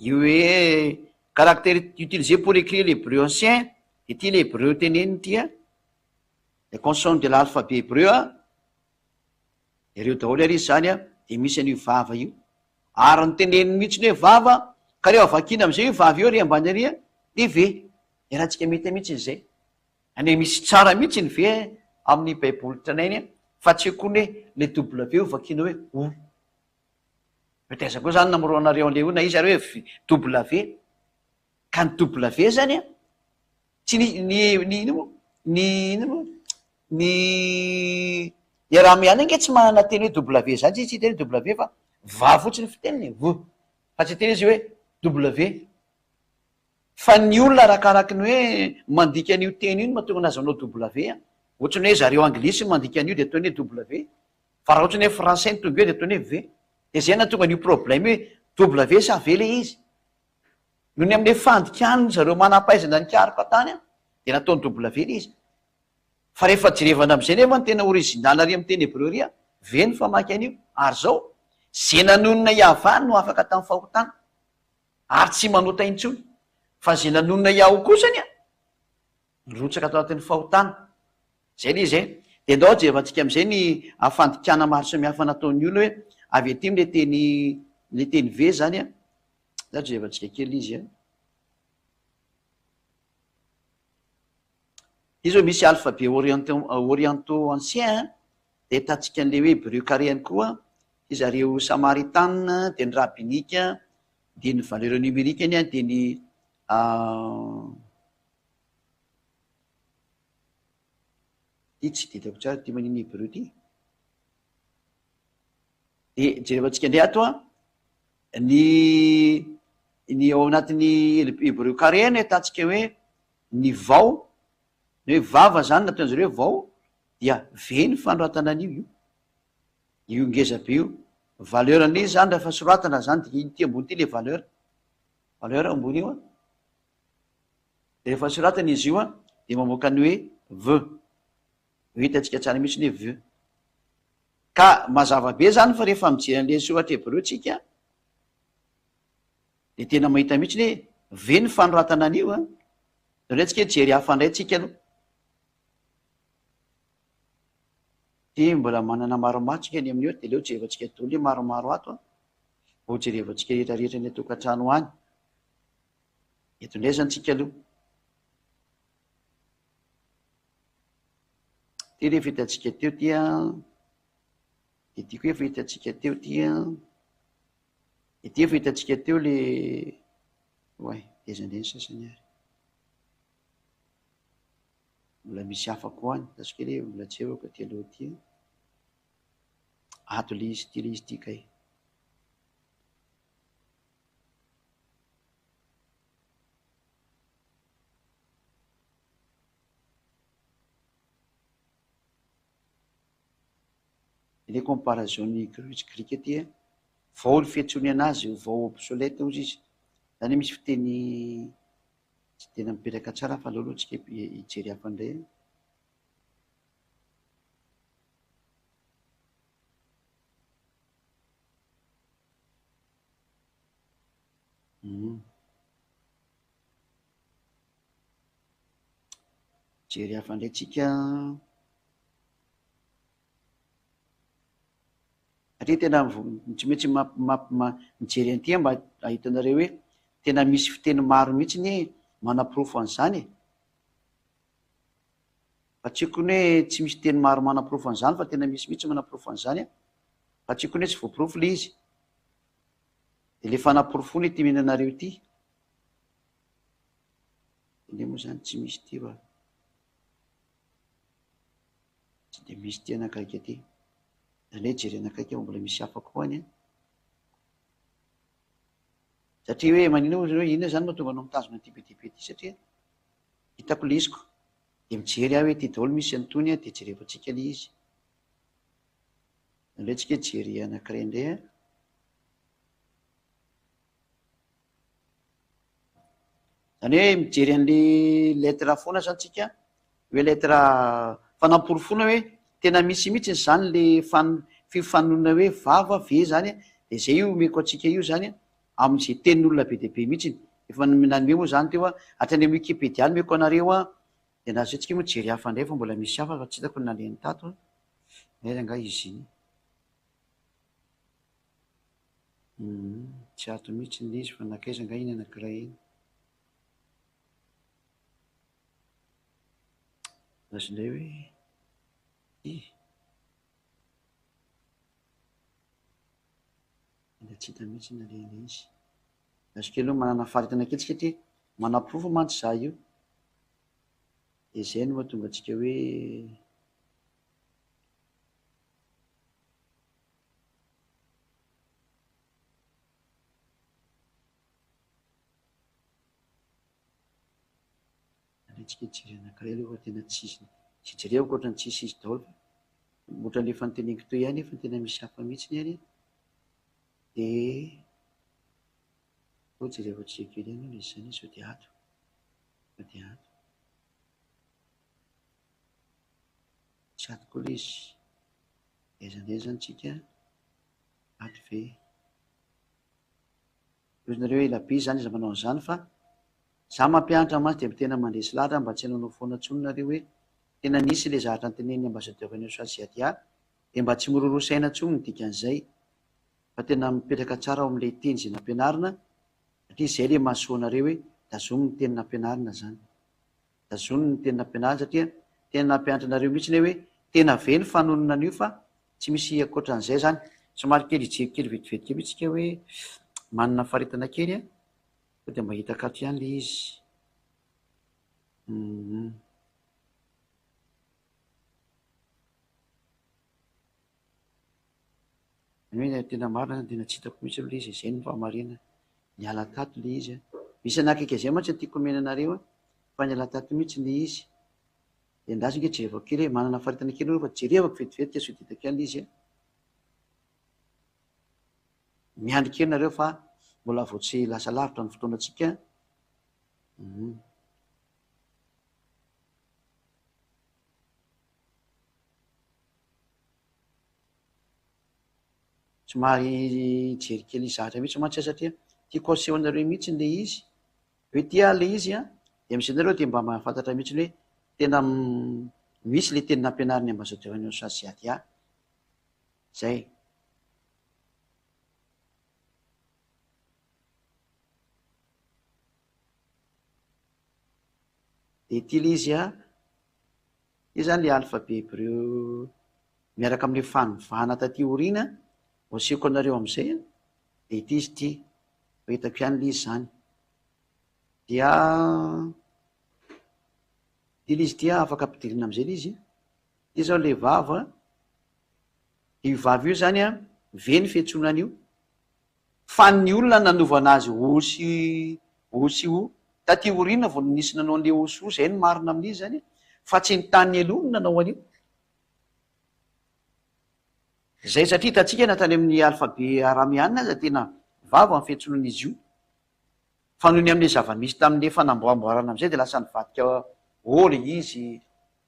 S1: Io hoe caractère utilisé pour écrire l'hébreu ancien dia ity le hébreu teneniny ity a, les consonnes de l'alphabet hébreu a, ireo daholo ary izy zany a, dia misy an'io vava io. Ary ny teneniny mihitsy ny hoe vava, ka rehefa vakiana am'izay io vava io ary ambany ary a, dia V. Iarahantsika mety mihitsy izay. Any hoe misy tsara mihitsy ny V amin'ny baiboly tranainy fa tsy haiko koa ny hoe le W vakiana hoe O. Mety aiza koa zany namoronanareo an'le o na iza ary hoe V W. Ka ny W zany an, tsy ny ny ny ino moa ny ino moa ny ny arameana ange tsy manana teny hoe W zany tsy tsy hiteny hoe W fa va fotsiny fiteniny e, v fa tsy hiteny izy hoe W. Fa ny olona arakaraky ny hoe mandika an'io teny io no mahatonga anazy manao W an. Ohatry ny hoe zareo anglisy mandika an'io dia ataony hoe W. Fa raha ohatry ny hoe français no tonga eo dia ataony hoe V. Dia izay nahatonga an'io problème io hoe W sa V ilay izy. Noho ny amin'ilay fandikan'ny zareo manam-pahaizana nikaroka tany an, dia nataony W ilay izy. Fa rehefa jerevana amin'izay nefa ny tena original ary amin'ny teny hebreo ary an, V no famaky an'io. Ary izao, izay nanonona Yavah no afaka tamin'ny fahotana. Ary tsy manota intsony. Fa izay nanonona Yahoo kosany an, nirotsaka tao anatin'ny fahotana. Izay ilay izy e. Dia ndao jerevantsika amin'izay ny fandikana maro samihafa nataon'ny olona hoe avy aty amin'ilay teny ilay teny ve izany an. Ndao jerevantsika kely ilay izy an. Ity izao misy alphabet orientaux orientaux ancien an, dia ahitantsika an'ilay hoe hebreu carré ihany koa, ity zareo samaritan, dia ny rabbinique, dia ny valeur numérique-ny an, dia ny Ity tsy dia hitako tsara ity manina hebreu ity. Dia jerevantsika indray ato an, ny ny ao anatin'ny hebreu carré no ahitantsika hoe ny vao, ny hoe vava zany nataon'zareo hoe vao dia V ny fanoratana an'io io. Io ngeza be io. Valeur an'izy zany rehefa soratana zany dia ity ambony ity le valeur. Valeur ambony io an. Rehefa soratana izy io dia mamoaka ny hoe V. Ho hitantsika tsara mihitsy ny hoe V. Ka mazava be zany fa rehefa mijery an'ilay soratra hebreo tsika dia tena mahita mihitsy ny hoe V ny fanoratana an'io an. Ndao indray tsika hijery hafa indray tsika aloha. Ty mbola manana maromaro tsika ny amin'io dia aleo jerevantsika daholo ny maromaro ato an. Mba ho jerevantsika rehetra rehetra any an-tokantrano any. Eto indray izany tsika aloha. Ity rehefa hitantsika teo ity an. Ity koa efa hitantsika teo ity an. Ity efa hitantsika teo le oay, aiza indray ny sasany ary. Mbola misy hafa koa any, azo kely hoe mbola jereko aty aloha aty an. Ato le izy ity le izy ity kay. Ilay comparaison ny grika aty a, vao ny fiantsoany anazy vao obsolète hozy izy, zany hoe misy fiteny tsy tena mipetraka tsara fa aleo aloha tsika hijery hafa indray a. Mijery hafa indray tsika. Satria tena tsy maintsy mijery an'ity aho mba ahitanareo hoe tena misy fiteny maro mihitsy anie manaporofo an'izany e. Fa tsy haiko ny hoe tsy misy teny maro manaporofo an'izany fa tena misy mihitsy manaporofo an'izany an. Fa tsy haiko ny hoe tsy voaporofo ilay izy. Dia ilay fanaporofoana ity omena anareo ity. Anie moa izany tsy misy ity fa tsy dia misy ity anakaiky ity. Izany hoe jerena akaiky fa mbola misy hafa koa any an. Satria hoe maninona moa hoe inona izany mahatonga anao mitazona an'ity be dia be ity satria hitako ilay izy ko. Dia mijery aho hoe ity daholo misy an'itony an, dia jerevantsika ilay izy. Aleo tsika hijery anankiray indray an. Izany hoe mijery an'le lettre foana zany tsika, hoe lettre fanaporofoana hoe tena misy mihitsy izany le fan- fifanonona hoe vava ve zany an, de zay io omeko antsika io zany an, amin'izay tenin'olona be dia be mihitsy. Efa nanome moa zany teo aho, hatrany amin'ny wikipedia nomeko anareo an, de na zay tsika moa hijery hafa indray fa mbola misy hafa fa tsy hitako ny nalehany tato an, aiza angaha izy iny. Humm tsy ato mihitsy ilay izy fa nankaiza angaha iny anankiray iny? Lasa indray hoe ity. Tena tsy hita mihitsy ny alehan'ilay izy. Lasa kely aloha manana faharetana kely tsika aty, manaporofo mantsy za io. Dia izay no mahatonga antsika hoe. Aleo-tsika hijery anankiray aloha fa tena tsisy, tsy jerevako ohatran'ny tsisy izy daholo fa ohatran'ilay efa noteneniko teo ihany nefa tena misy hafa mihitsy ny any an. Dia aleo jerevantsika kely ihany aloha izy izany sao dia ato, sao dia ato. Tsy ato koa ilay izy. Aiza indray izany tsika? Ato ve? Hoy nareo ela be izany iza manao an'izany fa za mampianatra mantsy dia tena mandresy lahatra mba tsy hanaonao foana intsony nareo hoe tena nisy ilay zavatra notenenin'ny ambassadeur an'i Osaziadia dia mba tsy miroroa saina intsony ny dikan'izay fa tena mipetraka tsara ao amin'ilay teny izay nampianarina satria izay ilay mahasoa anareo hoe tazomy ny teny nampianarina izany. Tazony ny teny nampianarina satria tena nampianatra anareo mihitsy anie hoe tena ve ny fanonona an'io fa tsy misy ankoatran'izay zany. Somary kely hijery kely vetivety kely mihitsy tsika hoe manana faharetana kely an, sao dia mba hitako ato ihany le izy. Hum. Ny hoe tena marina zany tena tsy hitako mihitsy aloha le izy e, zay no fahamarinana. Niala tato le izy an. Misy anakaiky izay mantsy no tiako omena anareo an, fa niala tato mihitsy le izy. Dia andraso ange jerevako kely e, manana faharetana kely aloha fa jerevako vetivety sao dia hitako ihany le izy an. Miandry kely nareo fa mbola vao tsy lasa lavitra ny fotoanantsika. Hum. Somary hijery kely hizatra mihitsy mantsy aho satria tiako aseho anareo mihitsy ilay izy hoe ity ary ilay izy an, dia amin'izay nareo dia mba mahafantatra mihitsy hoe tena misy ilay teny nampianarin'ny ambassadeur an'i Osaziadia. Zay. Dia ity ilay izy an, ity izany ilay alphabet hebreu miaraka amin'ilay fanovana taty aoriana, ho asehoko anareo amin'izay an, dia ity izy ity, ho hitako ihany ilay izy izany. Dia ity ilay izy ity an, afaka ampidirina amin'izay ilay izy an. Ity izao ilay vava an, io vava io izany an, V ny fiantsoana an'io. Fa ny olona nanovana azy O sy O sy O. Taty aoriana vao nisy nanao an'le O sy O, zay no marina amin'izy zany e. Fa tsy ny tany aloha no nanao an'io. Zay satria hitantsika na tany amin'ny alfabe arameana aza tena vava ny fiantsonan'izy io. Fa noho ny amin'le zava-misy tamin'le fanamboamboarana amin'izay dia lasa nivadika O le izy,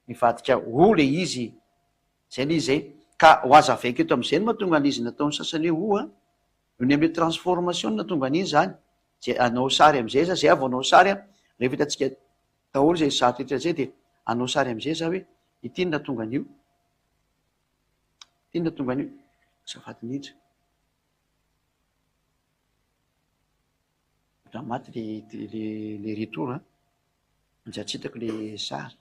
S1: nivadika O le izy. Zay le izy zay. Ka ho azavaiko eto amizay no mahatonga an'izy nataon'ny sasany hoe o a! Noho ny amle transformation no nahatonga an'iny zany. Zay hanao sary amizay za, zay aho vao hanao sary a, rehefa hitantsika daholo zay sary rehetra zay de hanao sary amizay za hoe ity no nahatonga an'io, ity no nahatonga an'io, azafady indrindra. Raha maty le le le retour a, manjary tsy hitako le sary.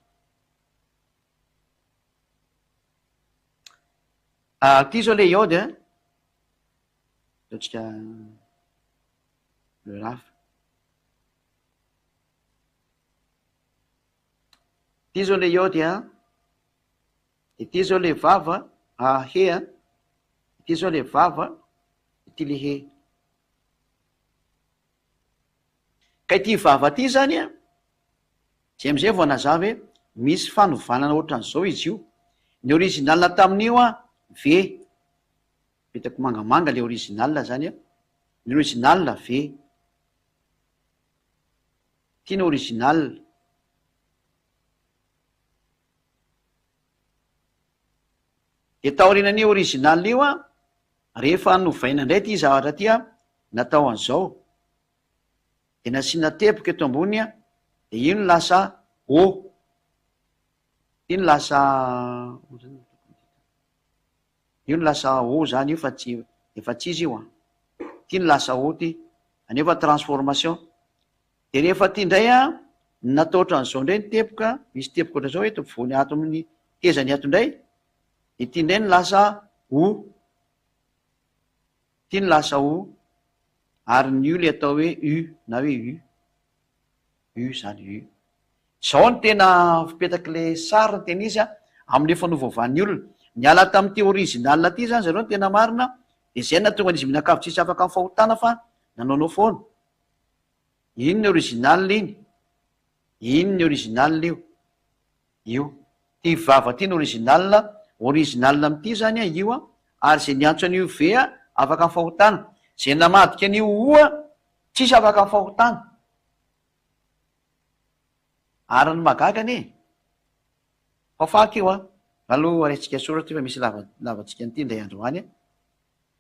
S1: Ah, ty zao le iode a, ataontsika le hafa. Ty zao le iode a, de ty zao le vava, ah he a, ty zao le vava, de ty le he. Ka ity vava ty zany a, zay amizay vao nazava hoe misy fanovanana ohatran'izao izy io. Ny original tamin'io an, V, hitako mangamanga le original zany an, ny original V, ity ny original. De taorianan'io original io an, rehefa novaina indray ity zavatra ity an, natao an'izao, de nasiana teboka eto ambony an, de io no lasa O, io no lasa io no lasa O zany io fa tsy efa tsy izy io an, ity no lasa O ty, anefa transformation, de rehefa ity indray an, natao ohatran'izao indray ny teboka, misy teboka ohatran'izao eto ampovoany ato amin'ny tezany ato indray, de ity indray no lasa O. Ity no lasa O, ary ny U le atao hoe U na hoe U. U zany, U. Zao no tena fipetak'le sary ny tena izy an, amin'le fanovaovan'ny olona. Niala tamin'ity original ity zany zareo ny tena marina, de zay no nahatonga an'izy mianakavy tsisy afaka amin'ny fahotana fa nanaonao foana. Iny ny original iny. Iny ny original io. Io. Ty vava ty no original, original amin'ity zany an io an, ary zay niantso an'io V an afaka amin'ny fahotana, zay namadika an'io O an tsisy afaka amin'ny fahotana. Ary ny mahagaga anie, fafako io an, aloha raisitsika soratra io fa misy lava lavantsika an'ity indray andro any an,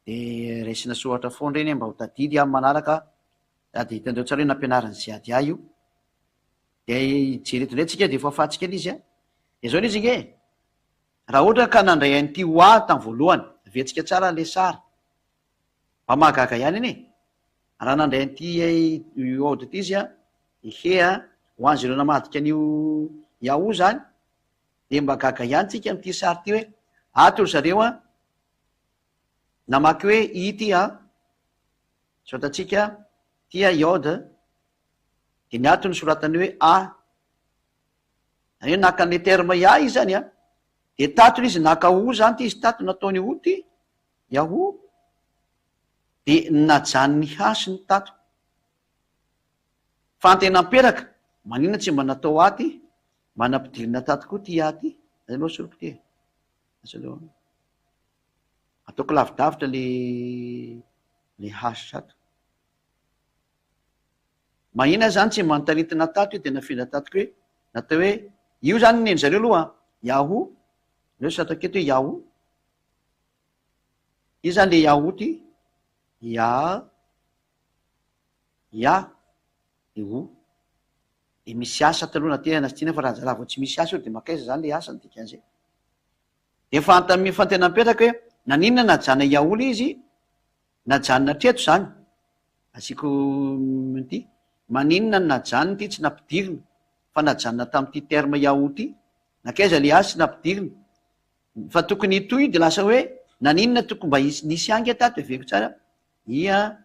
S1: de raisina soratra foana ireny an mba ho tadidy amin'ny manaraka, sady hitanareo tsara hoe nampianarin'i Ziady ahy io. Dia hijery eto indray tsika dia efa afahantsika ilay izy a. Dia izao ilay izy ange e. Raha ohatra ka nandray an'ity ho ahy tamin'ny voalohany, averintsika tsara ilay sary. Mba mahagaga ihany anie e. Raha nandray an'ity Yod ity izy a, i He a, ho an'izy ireo namadika an'io Yahoo izany, dia mba gaga ihany tsika amin'ity sary ity hoe ato ry zareo a, namaky hoe I ity a, soratantsika ity a Yod, Dia ny ato nosoratany hoe A. Izany hoe naka an'ilay terme Ya izy izany an. Dia tato izy naka O izany ity izy tato nataony O ity. Yahoo. Dia najanony H ny tato. Fa ny tena amperaka, maninona tsy mba natao A ity? Mba nampidirina tato koa ity A ity. Zay aloha asoriko ity e. Asa aloha. Ataoko lavidavitra le le H ato. Mahina zany tsy mba notaritina tato io de nafindra tato koa hoe natao hoe io zany ny neny zareo aloha an, yahoo, aleo tsy ataoko eto hoe yahoo, io zany le yahoo ty, ya, ya, de o, de misy asa taloha na tena na tsy tiana fa raha raha vao tsy misy asa io de makaiza zany le asa ny dikan'izay. De fanta- fantena mipetraka hoe naninona najana yahoo le izy, Najanona hatreto izany. Asiako ity. Maninona no najanona ity tsy nampidirina? Fa najanona tamin'ity terme Yahoo ity. Nankaiza le H nampidirina? Fa tokony hitohy io de lasa hoe naninona tokony mba hisy nisy ange tato heveriko tsara I a,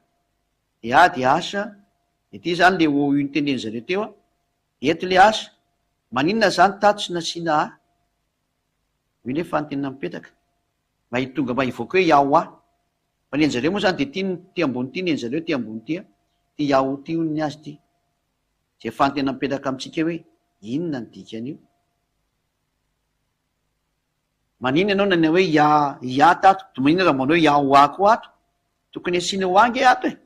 S1: de A de H, de ty zany le O io noteneniny zareo teo a, de eto le H, maninona zany tato tsy nasiana A? Io nefa ny tena mipetraka mba hitonga mba hivoaka hoe Yahwah. Fa ny anjareo moa zany de ty ny ty ambony ty ny anjareo ty ambony ty a, ty Yahoo ty hono ny azy ty. Zay fantena mipetraka amintsika hoe inona ny dikan'io? Maninona ianao nanao hoe Ya Ya tato, de maninona raha manao hoe Yahwah koa ato? Tokony asiana wa ange ato e!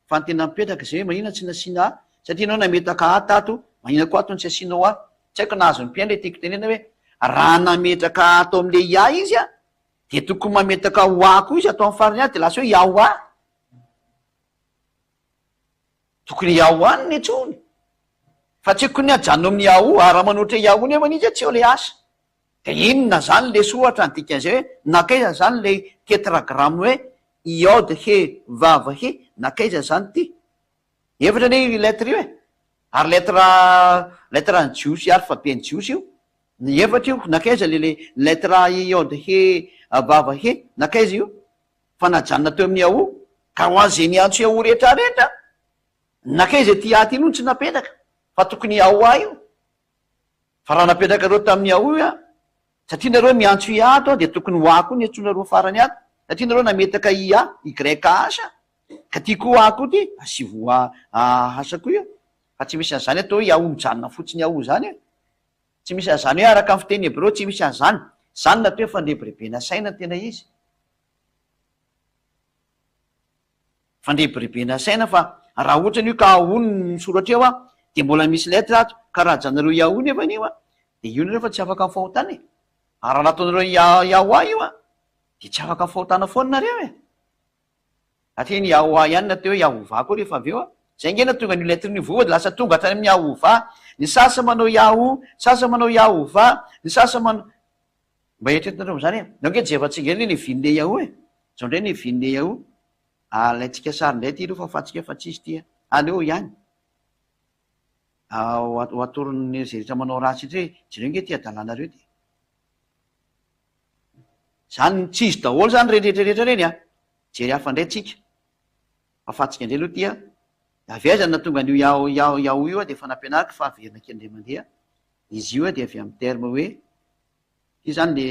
S1: Fa ny tena mipetraka izay hoe maninona tsy nasiana a? Satria ianao nametaka a tato, maninona koa ato no tsy asiana wa? Tsy haiko na azon'ny mpihaino ilay tiako tenenana hoe raha nametraka a ato amin'ilay Ya izy a, dia tokony mametaka wa koa izy ato amin'ny farany ato dia lasa hoe Yahwah. Tokony Yahoo ny intsony fa tsy kony ajanona amin'ny Yahoo ary raha manohitra Yahoo nefa izy tsy eo le asa. De inona zany le soratra ny dikan'izay hoe nankaiza zany le tetragramme hoe Iod he vav he nankaiza zany ty? Efatra anie io lettre io e! Ary lettre lettre ny jiosy alphabet ny jiosy io ny efatra io nankaiza le le lettre Iod he vav he nankaiza io? Fa najanona teo amin'ny Yahoo ka ho an'izay niantso Yahoo rehetra rehetra nankaiza ity A ty aloha no tsy napetraka fa tokony Yahoo A io. Fa raha napetrakareo tamin'ny Yahoo io an, satria nareo miantso IA ato an, dia tokony ho A koa ny antsoinareo farany ato, satria nareo nametaka IA, YH, ka ty koa A koa ty, asivo A, H koa io, fa tsy misy an'izany atao hoe Yahoo mijanona fotsiny Yahoo zany e, tsy misy an'izany hoe araka ny fiteny hebreo tsy misy an'izany, zany no atao hoe fandrebirebena saina ny tena izy. Fandrebirebena saina fa raha ohatra io ka ahono ny misoratra eo an, dia mbola misy lettre ato, ka raha ajanareo yahoo nefa io an, dia io nareo fa tsy afaka amin'ny fahotana e! Ary raha nataonareo yahoua io an, dia tsy afaka amin'ny fahotana foana nareo e! Satria ny yahoua ihany natao hoe yahovah koa rehefa avy eo an, zay nge nahatonga an'io lettre io voa dia lasa tonga hatrany amin'ny yahovah, ny sasany manao yahoo, ny sasany manao yahovah, ny sasany manao. Mba eritreretinareo amin'izany e! Ndao ange jerevantsika indray anie ny vinle Yahoo e! Zao indray ny vinle Yahoo. Alaintsika sary indray ity aloha fa fantsika fa tsisy ity a! Aleo ihany. Ho atoron'ny izay rehetra manao ratsy indray hoe jereo ange ity adalanareo ity. Zany tsy izy daholo zany ireny rehetra rehetra ireny a! Jery hafa indray tsika. Fa fantsika indray aloha ity a! Avy aiza no nahatonga an'io Yahoo Yahoo Yahoo io a? Dia efa nampianariko fa averina kely indray mandeha. Izy io dia avy amin'ny terme hoe Ity zany le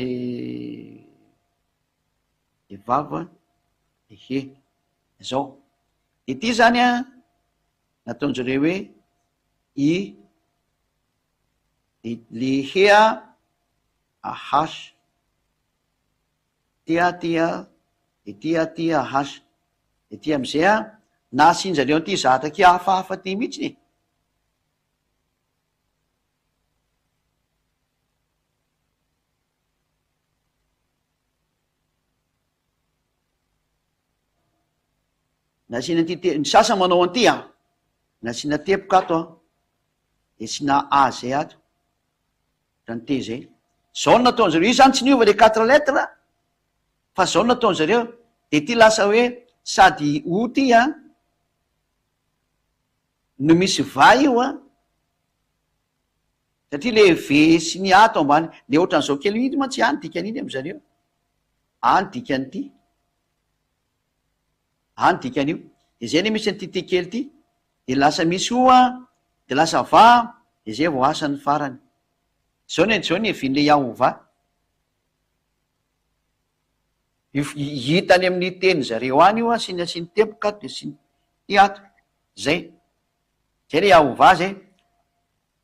S1: le vava le he. Zao. Ity zany an, nataon-jareo hoe i, de le he a, h. Ty a, ty a, de ty a, ty a, h. De ty am'zay an, nasian-jareo an'ity zatra aky hafahafa ty mihitsiny e. Nasiana an'ity te-, ny sasany manao an'ity an, nasiana teboka ato an, de asiana A zay ato, ohatran'ny T zay. Zao no nataon-dry zareo, io zany tsy niova le quatre lettres fa zao no nataon-dry zareo, de ity lasa hoe sady O ty an, no misy va io an, satria le V sy ny A ato ambany, le ohatran'izao kely iny mantsy A ny dikan'iny amin-dry zareo, A ny dikan'ity, A ny dikan'io, de zay anie misy an'ity T kely ity, de lasa misy O an, de lasa va an, de zay vao asa ny farany. Zao ny zao ny hevin'le Yahovah. Io hita any amin'ny teny zareo any io an, sy ny asiany teboka ato de sy ny ty ato. Zay. Zay le Yahovah zay.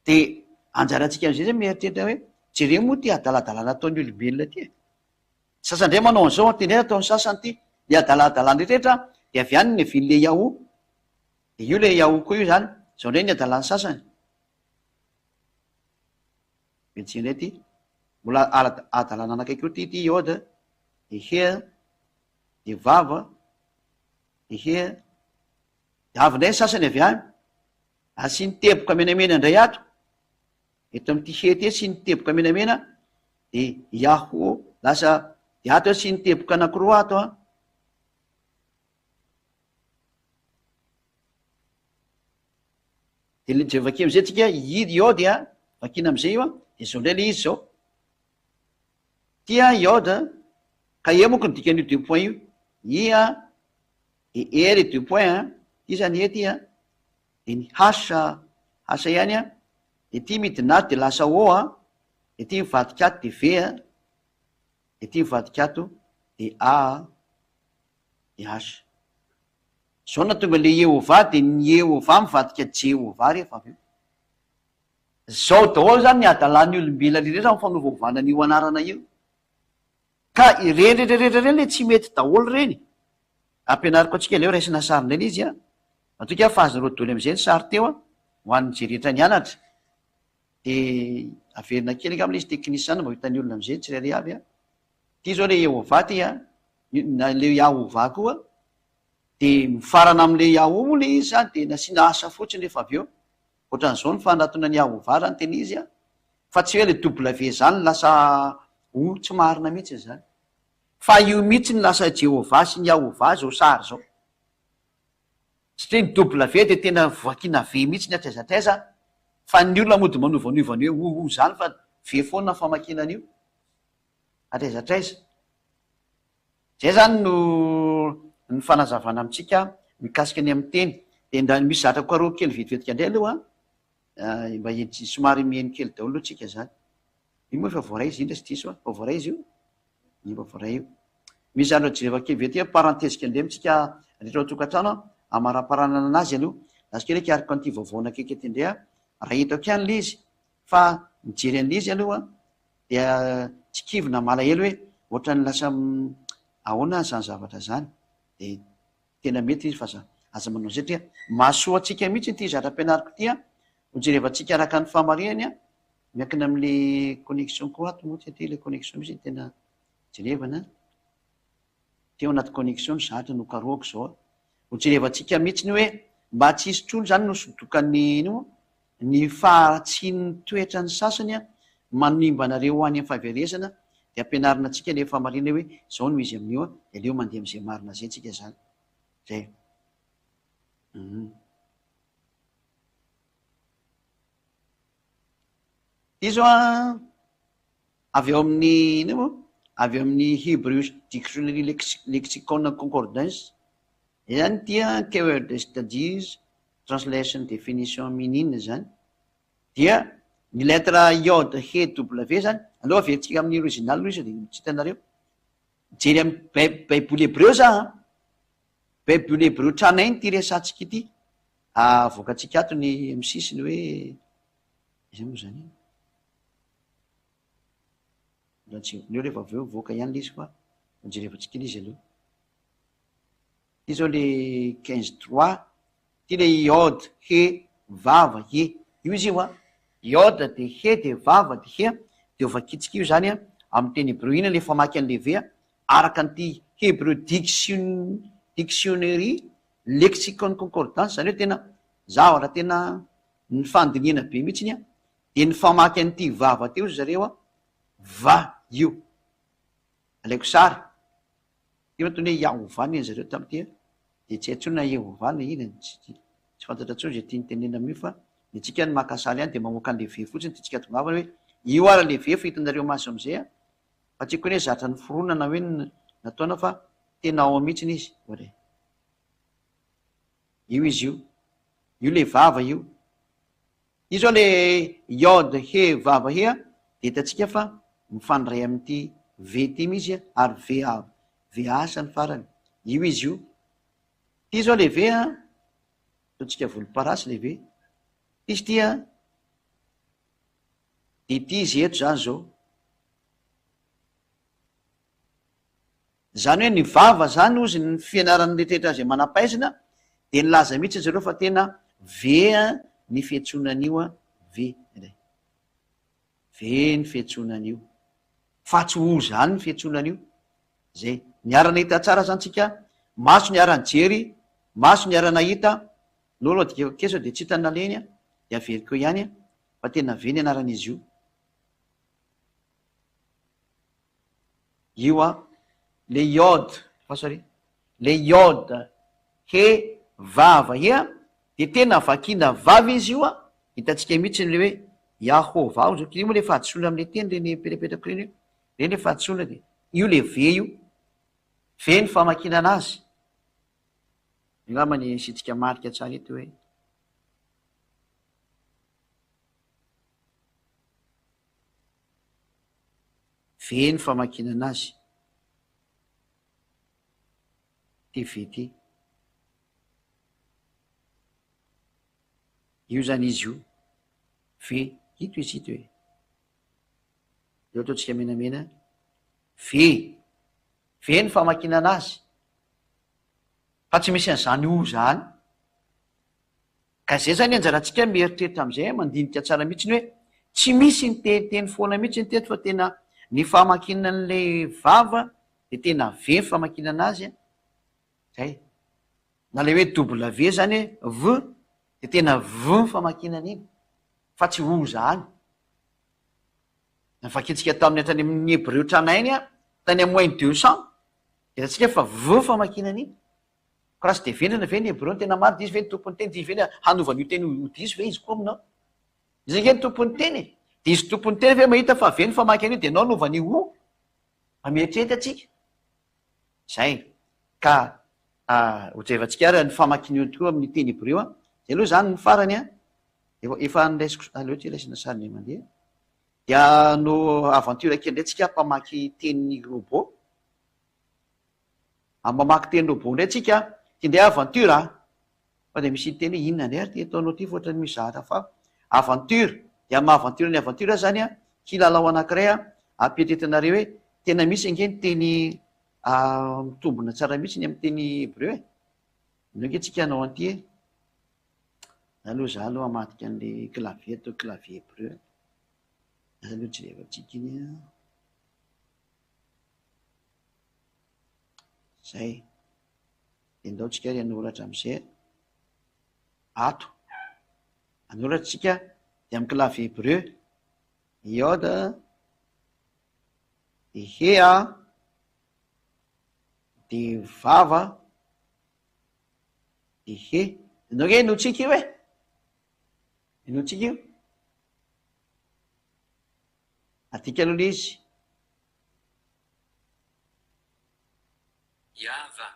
S1: De anjarantsika amizay zay mieritreritra hoe jereo moa ty adaladalana ataon'ny olombelona ty e. Ny sasany ndray manao an'izao an, ty ndray ataon'ny sasany ty. Le adaladalana rehetrarehetra de avy any ny avian'le Yahoo. De io le Yahoo koa io zany. Zao ndray ny adalan'ny sasany. Betsy indray ty. Mbola hadalana anakaiky eo ty ty Iod, de He, de Vav, de He. De avy indray ny sasany avy any. Asiany teboka menamena indray ato. Eto amin'ity He ty asiany teboka menamena, de Yahoo lasa, de ato asiany teboka anankiroa ato an. De le jereo vakio amizay tsika, I Iod a. Vakiana amin'izay io an, dia izao indray ilay izy izao. Ity an, iod a, ka e manko ny dikan'io deux points io. I an, de e le deux points an, ity izany e ity an, de ny h, h ihany an, de ity midina ato de lasa o an, de ity mivadika ato de v an, de ity mivadika ato de a an, de h. Zao no nahatonga le Yehovah de ny Yehovah mivadika Jehovah rehefa avy eo. Zao daholo zany ny hadalan'ny olombelona rehetra amin'ny fanovaovana an'io anarana io. Ka ireny rehetra rehetra ireny le tsy mety daholo ireny. Ampianariko antsika aleo raisina sary indray le izy an. Matoky aho fa azonareo daholo amin'izay ny sary teo an, ho an'izay rehetra nianatra. De averina kely angamba le izy teknisiana mba ho hitan'ny olona amin'izay tsirairay avy an. Ity zao le Yehovah ty an, na le Yahovah koa. De mifarana amin'le Yahoo moa le izy zany de nasiana asa fotsiny rehefa avy eo. Ohatran'izao ny fanatona ny Yahovah raha ny tena izy an! Fa tsy hoe le W zany no lasa O, tsy marina mihitsy izany. Fa io mihitsy no lasa Jehovah sy ny Yahovah zao sary zao. Satria ny W dia tena vakiana V mihitsy ny hatraiza hatraiza an! Fa ny olona mody manovanova ny hoe O O zany fa V foana ny famakiana an'io. Hatraiza hatraiza. Zay zany no ny fanazavana amintsika mikasika ny amin'ny teny. Dia ndra misy zatra karohiko kely vetivetika indray aloha an, mba somary mihaino kely daholo aloha tsika zany. Io moa efa voaray izy indra sy diso an, efa voaray izy io? Io efa voaray io. Misy zany jereva kely vetivety an, parenthèse kely indray amintsika rehetra ao an-tokantrano an, amaraparanana anazy aloha. Lasa kely hikariko an'ity vaovao nakaiky ety indray an, raha hitako ihany ilay izy fa mijery an'ilay izy aloha an, Dia tsy kivy na malahelo hoe ohatran'ny lasa ahoana izany zavatra izany. Dia tena mety izy fa aza aza manao izay satria mahasoa antsika mihitsy ity zatra ampianariko ity an, ho jerevantsika araka ny fahamarihany an, miankina amin'le connexion koa ato moa satria ilay connexion mihitsy no tena jerevana an. Teo anaty connexion ny zatra no karohako izao an. Ho jerevantsika mihitsy ny hoe mba tsy hisy intsony izany no sodokan'ny ino ny faharatsian'ny toetran'ny sasany an, manimba anareo ho any amin'ny fahaverezana, dia ampianarina antsika ilay fahamarinana hoe izao no izy amin'io an, dia aleo mandeha amin'izay marina izay tsika izany. Izay. Hum. Ity izao an. Avy ao amin'ny inona moa? Avy ao amin'ny Hebrew Dictionary Lexicon and Concordance. Izany ity an, Keyword Studies, Translation Definition Meaning izany. Dia ny lettre Yod He W izany, aleo averintsika amin'ny original aloha izy dia tsy hitanareo. Mijery amin'ny Baiboly hebreo za an. Baiboly hebreo tranainy ity resahantsika ity. Avoakantsika ato ny amin'ny sisiny hoe iza moa izany e? Mbola tsy aleo rehefa avy eo mivoaka ihany le izy fa jerevantsika le izy aloha. Ty zao le quinze trois, ty le iod, he, vava, he. Io izy io an. Iod de he de vava de he de ho vakintsika io zany an amin'ny teny hebreo. Inona le famaky an'le ve an? Araka an'ity Hebrew Diction Dictionary Lexicon Concordance, zany hoe tena zavatra tena nifandinihana be mihitsiny an. Dia nifamaky an'ity vava teo ry zareo a, va io. Alaiko sary. Io no ataony hoe Yahovah ny an'zareo tamin'ity a. Dia tsy hay intsony na Yehovah na inona, tsy tsy fantatra intsony izay tiany tenenina amin'io fa ny antsika ny maka sary ihany dia mamoaka an'ilay V fotsiny tiantsika hatongavana hoe io ary ilay V fa hitanareo maso amin'izay a. Fa tsy haiko hoe zatra noforonina na hoe nataona fa tena ao mihitsiny izy. Ohatra e. Io izy io. Io ilay vava io. Io zao le Yod He Vav He a, dia hitantsika fa mifandray amin'ity V ity mihitsy a, ary V A V A asa ny farany. Io izy io. Ity zao le V a, ataontsika volomparasy le V. Ity izy ity a, dia ity izy eto zany zao. Izany hoe ny vava izany hozy ny fianaran'ny rehetrarehetra izay manam-pahaizana dia nilaza mihitsy zareo fa tena V ny fiantsoana an'io V indray. V ny fiantsoana an'io. Fa tsy O izany ny fiantsoana an'io. Zay. Niara-nahita tsara izany tsika, maso niara-nijery, maso niara-nahita, aleo aloha adikako kely sao dia tsy hita ny nalehiny dia averiko eo ihany fa tena V ny anaran'izy io. Io an, le iode, fa sorry, le iode he vava he an, de tena vakiana vava izy io an, hitantsika mihitsy le hoe Yahovah hozy io moa le fahadisoana amle teny reny mipetrapetraka reny hoe reny le fahadisoana de io le V io. V ny famakiana anazy. Angamba ny asiantsika marika tsara eto hoe. V ny famakiana anazy. Ity V ity. Io zany izy io. V, ito izy ito e. Eo ataontsika menamena. V, V ny famakiana anazy. Fa tsy misy an'izany O zany. Ka zay zany anjarantsika mieritreritra amizay, mandinika tsara mihitsiny hoe tsy misy niteniteny foana mihitsy ny teto fa tena ny famakiana an'ilay vava de tena V ny famakiana anazy an. Zay. Na ilay hoe W zany hoe V de tena V ny famakiana an'iny fa tsy O zany. Novakintsika tamin'ny hatrany amin'ny hebreo tranainy tany amin'ny moins 200 de hitantsika fa V ny famakiana an'iny. Ko raha tsy de vendrana ve ny hebreo no tena marina de izy ve ny tompon'ny teny de izy ve ny hanova an'io teny io ho diso ve izy koa aminao? Izy ange ny tompon'ny teny e! De izy tompon'ny teny ve mahita fa V ny famaky an'io de enao hanova an'io O? Mba mieritreritra tsika. Zay. Ka hojerevantsika ary ny famakiana io tokoa amin'ny teny hebreo an. Zay aloha zany ny farany an. Efa efa niraisiko aleo ty raisina sary indray mandeha. Dia no aventure kely indray tsika mpamaky teny robot. Amin'ny mamaky teny robot indray tsika, ty indray aventure a! Fa dia misy hiteny hoe inona indray ary ty ataonao ty fa ohatran'ny misy zavatra fa aventure, dia amin'ny maha aventure ny aventure zany an, kilalao anankiray an, ampietretinareo hoe tena misy ange ny teny mitombina tsara mihitsy ny amin'ny teny hebreo e! Aleo ange tsika hanao an'ity e! Za aloha za aloha hamadika an'ilay clavier atao clavier hebreo e! Asa aloha jerevantsika iny an! Zay. Dia ndao tsika ary hanoratra amizay ato. Hanoratra tsika dia amin'ny clavier hebreu. Yod, dia he a, dia vava, dia he. Ndao nge henointsika io e. Henointsika io. Adika aloha ilay izy.
S2: Yava.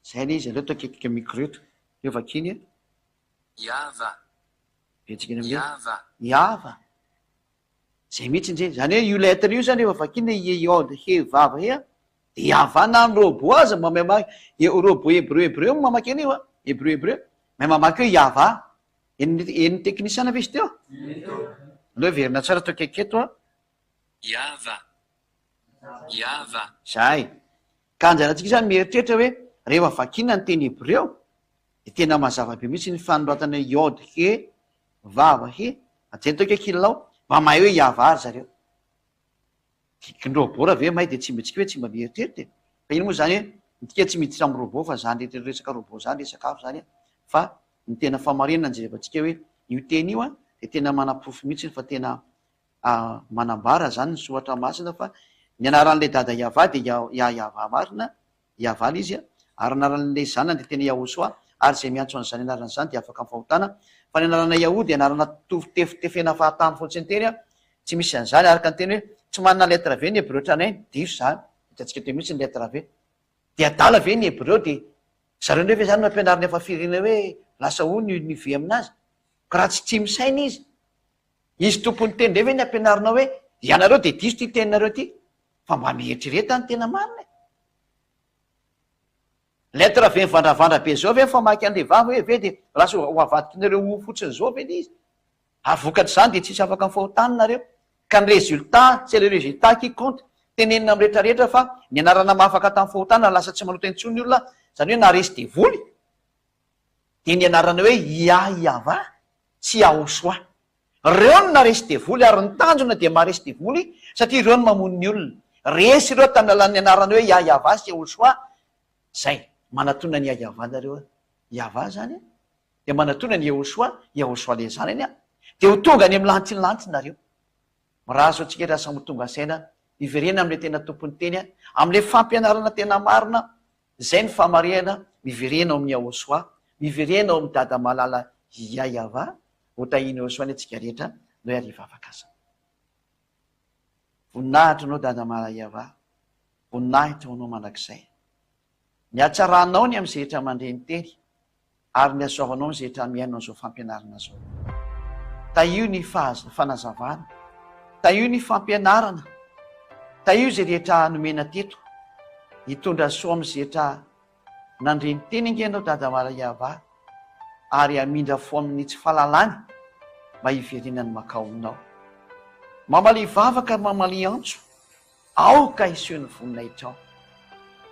S1: Zay ilay izy, aleo atao akaiky micro eto. Aleo vakiany e.
S2: Yava.
S1: Betsaka eny amin'izay.
S2: Yava.
S1: Yava. Zay mihitsy nje. Zany hoe io lettre io zany rehefa vakiana ie yod he vava he a, de yava na ny robot aza mba mahay mamaky, robot hebreu hebreu no mamaky an'io a, hebreu hebreu, mahay mamaky hoe yava. Henon'ny henon'ny teknisiana ve izy teo? Aleo heverina tsara atao akaiky eto a.
S2: Yava. Yava.
S1: Zay. Ka anjarantsika izany mieritreritra hoe rehefa vakiana ny teny hebreo dia tena mazava be mihitsy ny fanoratana yod he vav he, hajaina tao akaiky kilao, mba mahay hoe Yava ry zareo. Ny robot raha ve may dia tsy mba tsika hoe tsy mba mieritreritra e! Fa iny moa zany hoe midika tsy miditra amin'ny robot fa zany rehetra resaka robot zany resaka hafa zany fa ny tena famarinana ny jerevantsika hoe io teny io an dia tena manaporofo mihitsy fa tena manambara zany ny soratra masina fa ny anaran'ilay dada Yavah dia Yah-Yavah marina Hiavaly izy, ary anaran'ilay zanany dia tena Yahosoa, ary izay miantso an'izany anarana izany dia afaka amin'ny fahotana, fa ny anarana Yahoo dia anarana tefitefena fahatany fotsiny teny, tsy misy an'izany, araka ny teny hoe, tsy manana lettre V ny hebreo tranainy, diso izany, hitantsika teo mihitsy ny lettre V. Dia adala ve ny hebreo dia zareo indray ve izany no ampianarina efa firenena hoe lasa O ny ny V aminazy? Ka raha tsy tsy misaina izy, izy tompon'ny teny indray ve ny ampianarinao hoe ianareo dia diso ity teninareo ity? Fa mba mieritrereta ny tena marina e! Lettre ve mivandravandra be zao ve mifamaky anle vava hoe ve de lasa ho avadikinareo ho fotsiny zao ve le izy? Ary vokatr'izany de tsisy afaka mifahotany nareo. Ka ny résultat, c'est le résultat qui compte. Tenenina amin'ny rehetra rehetra fa ny anarana mahafaka tamin'ny fahotana lasa tsy manota intsony ny olona, zany hoe naharesy devoly, dia ny anarana hoe Yah-Yavah sy Yahoshuah. Reo no naresy devoly ary ny tanjona dia maharesy devoly satria ireo no mamono ny olona. Resy ireo tamin'ny alalan'ny anarana hoe Yah-Yavah sy Yahoshuah. Zay. Manatona an'i Yah-Yavah nareo a. Yavah zany a. Dia manatona an'i Yahoshuah, Yahoshuah le zanany a. Dia ho tonga any amin'ny lantilanty nareo. Mirary soa antsika raha samy ho tonga saina hiverena amin'ilay tena tompon'ny teny a, amin'ilay fampianarana tena marina, izay ny fahamarihana, miverena ao amin'i Yahoshuah, miverena ao amin'i Dada malala Yah-Yavah, Ho tahian'i Yehosua anie tsika rehetra. Ndao ary hivavaka aza. Voninahitra anao Dada Malaiava, voninahitra ho anao mandrakizay. Ny hatsaranao ny amin'izay rehetra mandre ny teny ary ny hasoavanao amin'izay rehetra mihaino an'izao fampianarana izao. Tahio ny fanazavana, tahio ny fampianarana, tahio izay rehetra nomena teto, hitondra soa amin'izay rehetra Nandre ny teny ange ianao Dada Maraiava ary hamindra fo amin'ny tsy fahalalany mba hiverenany makao aminao. Mamalia vavaka ary mamalia antso, aoka hiseho ny voninahitrao.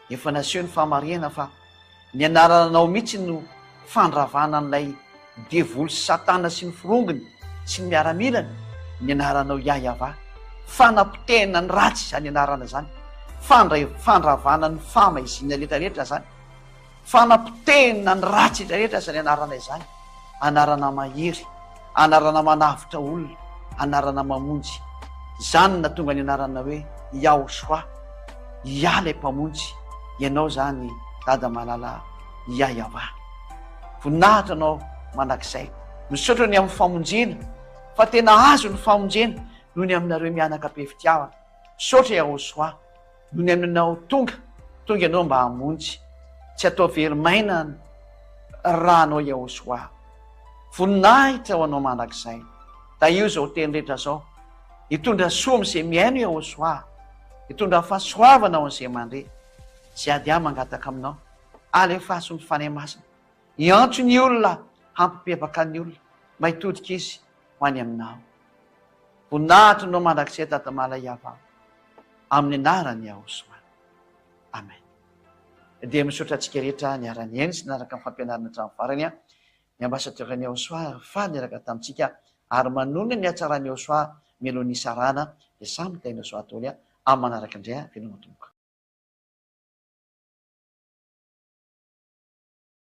S1: Efa naseho ny fahamarihana fa ny anarananao mihitsy no fandravana an'ilay devoly sy satana sy ny forongony sy ny miaramilany, ny anaranao Yahyaavah. Fanapotehana ny ratsy izany anarana izany, fandra fandravana ny fahamaizina rehetra rehetra izany, fanapotehana ny ratsy rehetra rehetra izany anarana izany. Anarana mahery, anarana manavotra olona, anarana mamonjy. Izany no nahatonga ny anarana hoe Yahoshua, Yah ilay Mpamonjy, ianao izany Dada malala Yahyaavah. Voninahitra anao mandrakizay. Misaotra ny amin'ny famonjena fa tena azo ny famonjena noho ny aminareo mianaka be fitiavana. Misaotra Yahosoa noho ny aminao tonga, tonga ianao mba hamonjy. Tsy atao very maina ny ranao Yahosoa. Voninahitra ho anao mandrakizay. Tahio izao teny rehetra izao. Hitondra soa amin'izay mihaino Yahosoa. Hitondra fahasoavana ho an'izay mandre. Izay ady ahy mangataka aminao. Alefaso ny Fanahy Masina hiantso ny olona hampibebaka ny olona mba hitodika izy ho any aminao. Voninahitry nao mandrakizay Dada Malaiava amin'ny anaran'i Yahoshuah. Amen. Dia misaotra antsika rehetra niara-nihaino sy nanaraka ny fampianarana hatramin'ny farany. Ny ambassadeur an'i Yahoshuah faly niaraka tamintsika ary manonona ny hatsaran'i Yahoshuah mialoha ny hisarahana dia samy tahin'i Yahoshuah daholo amin'ny manaraka indray veloma tompoko.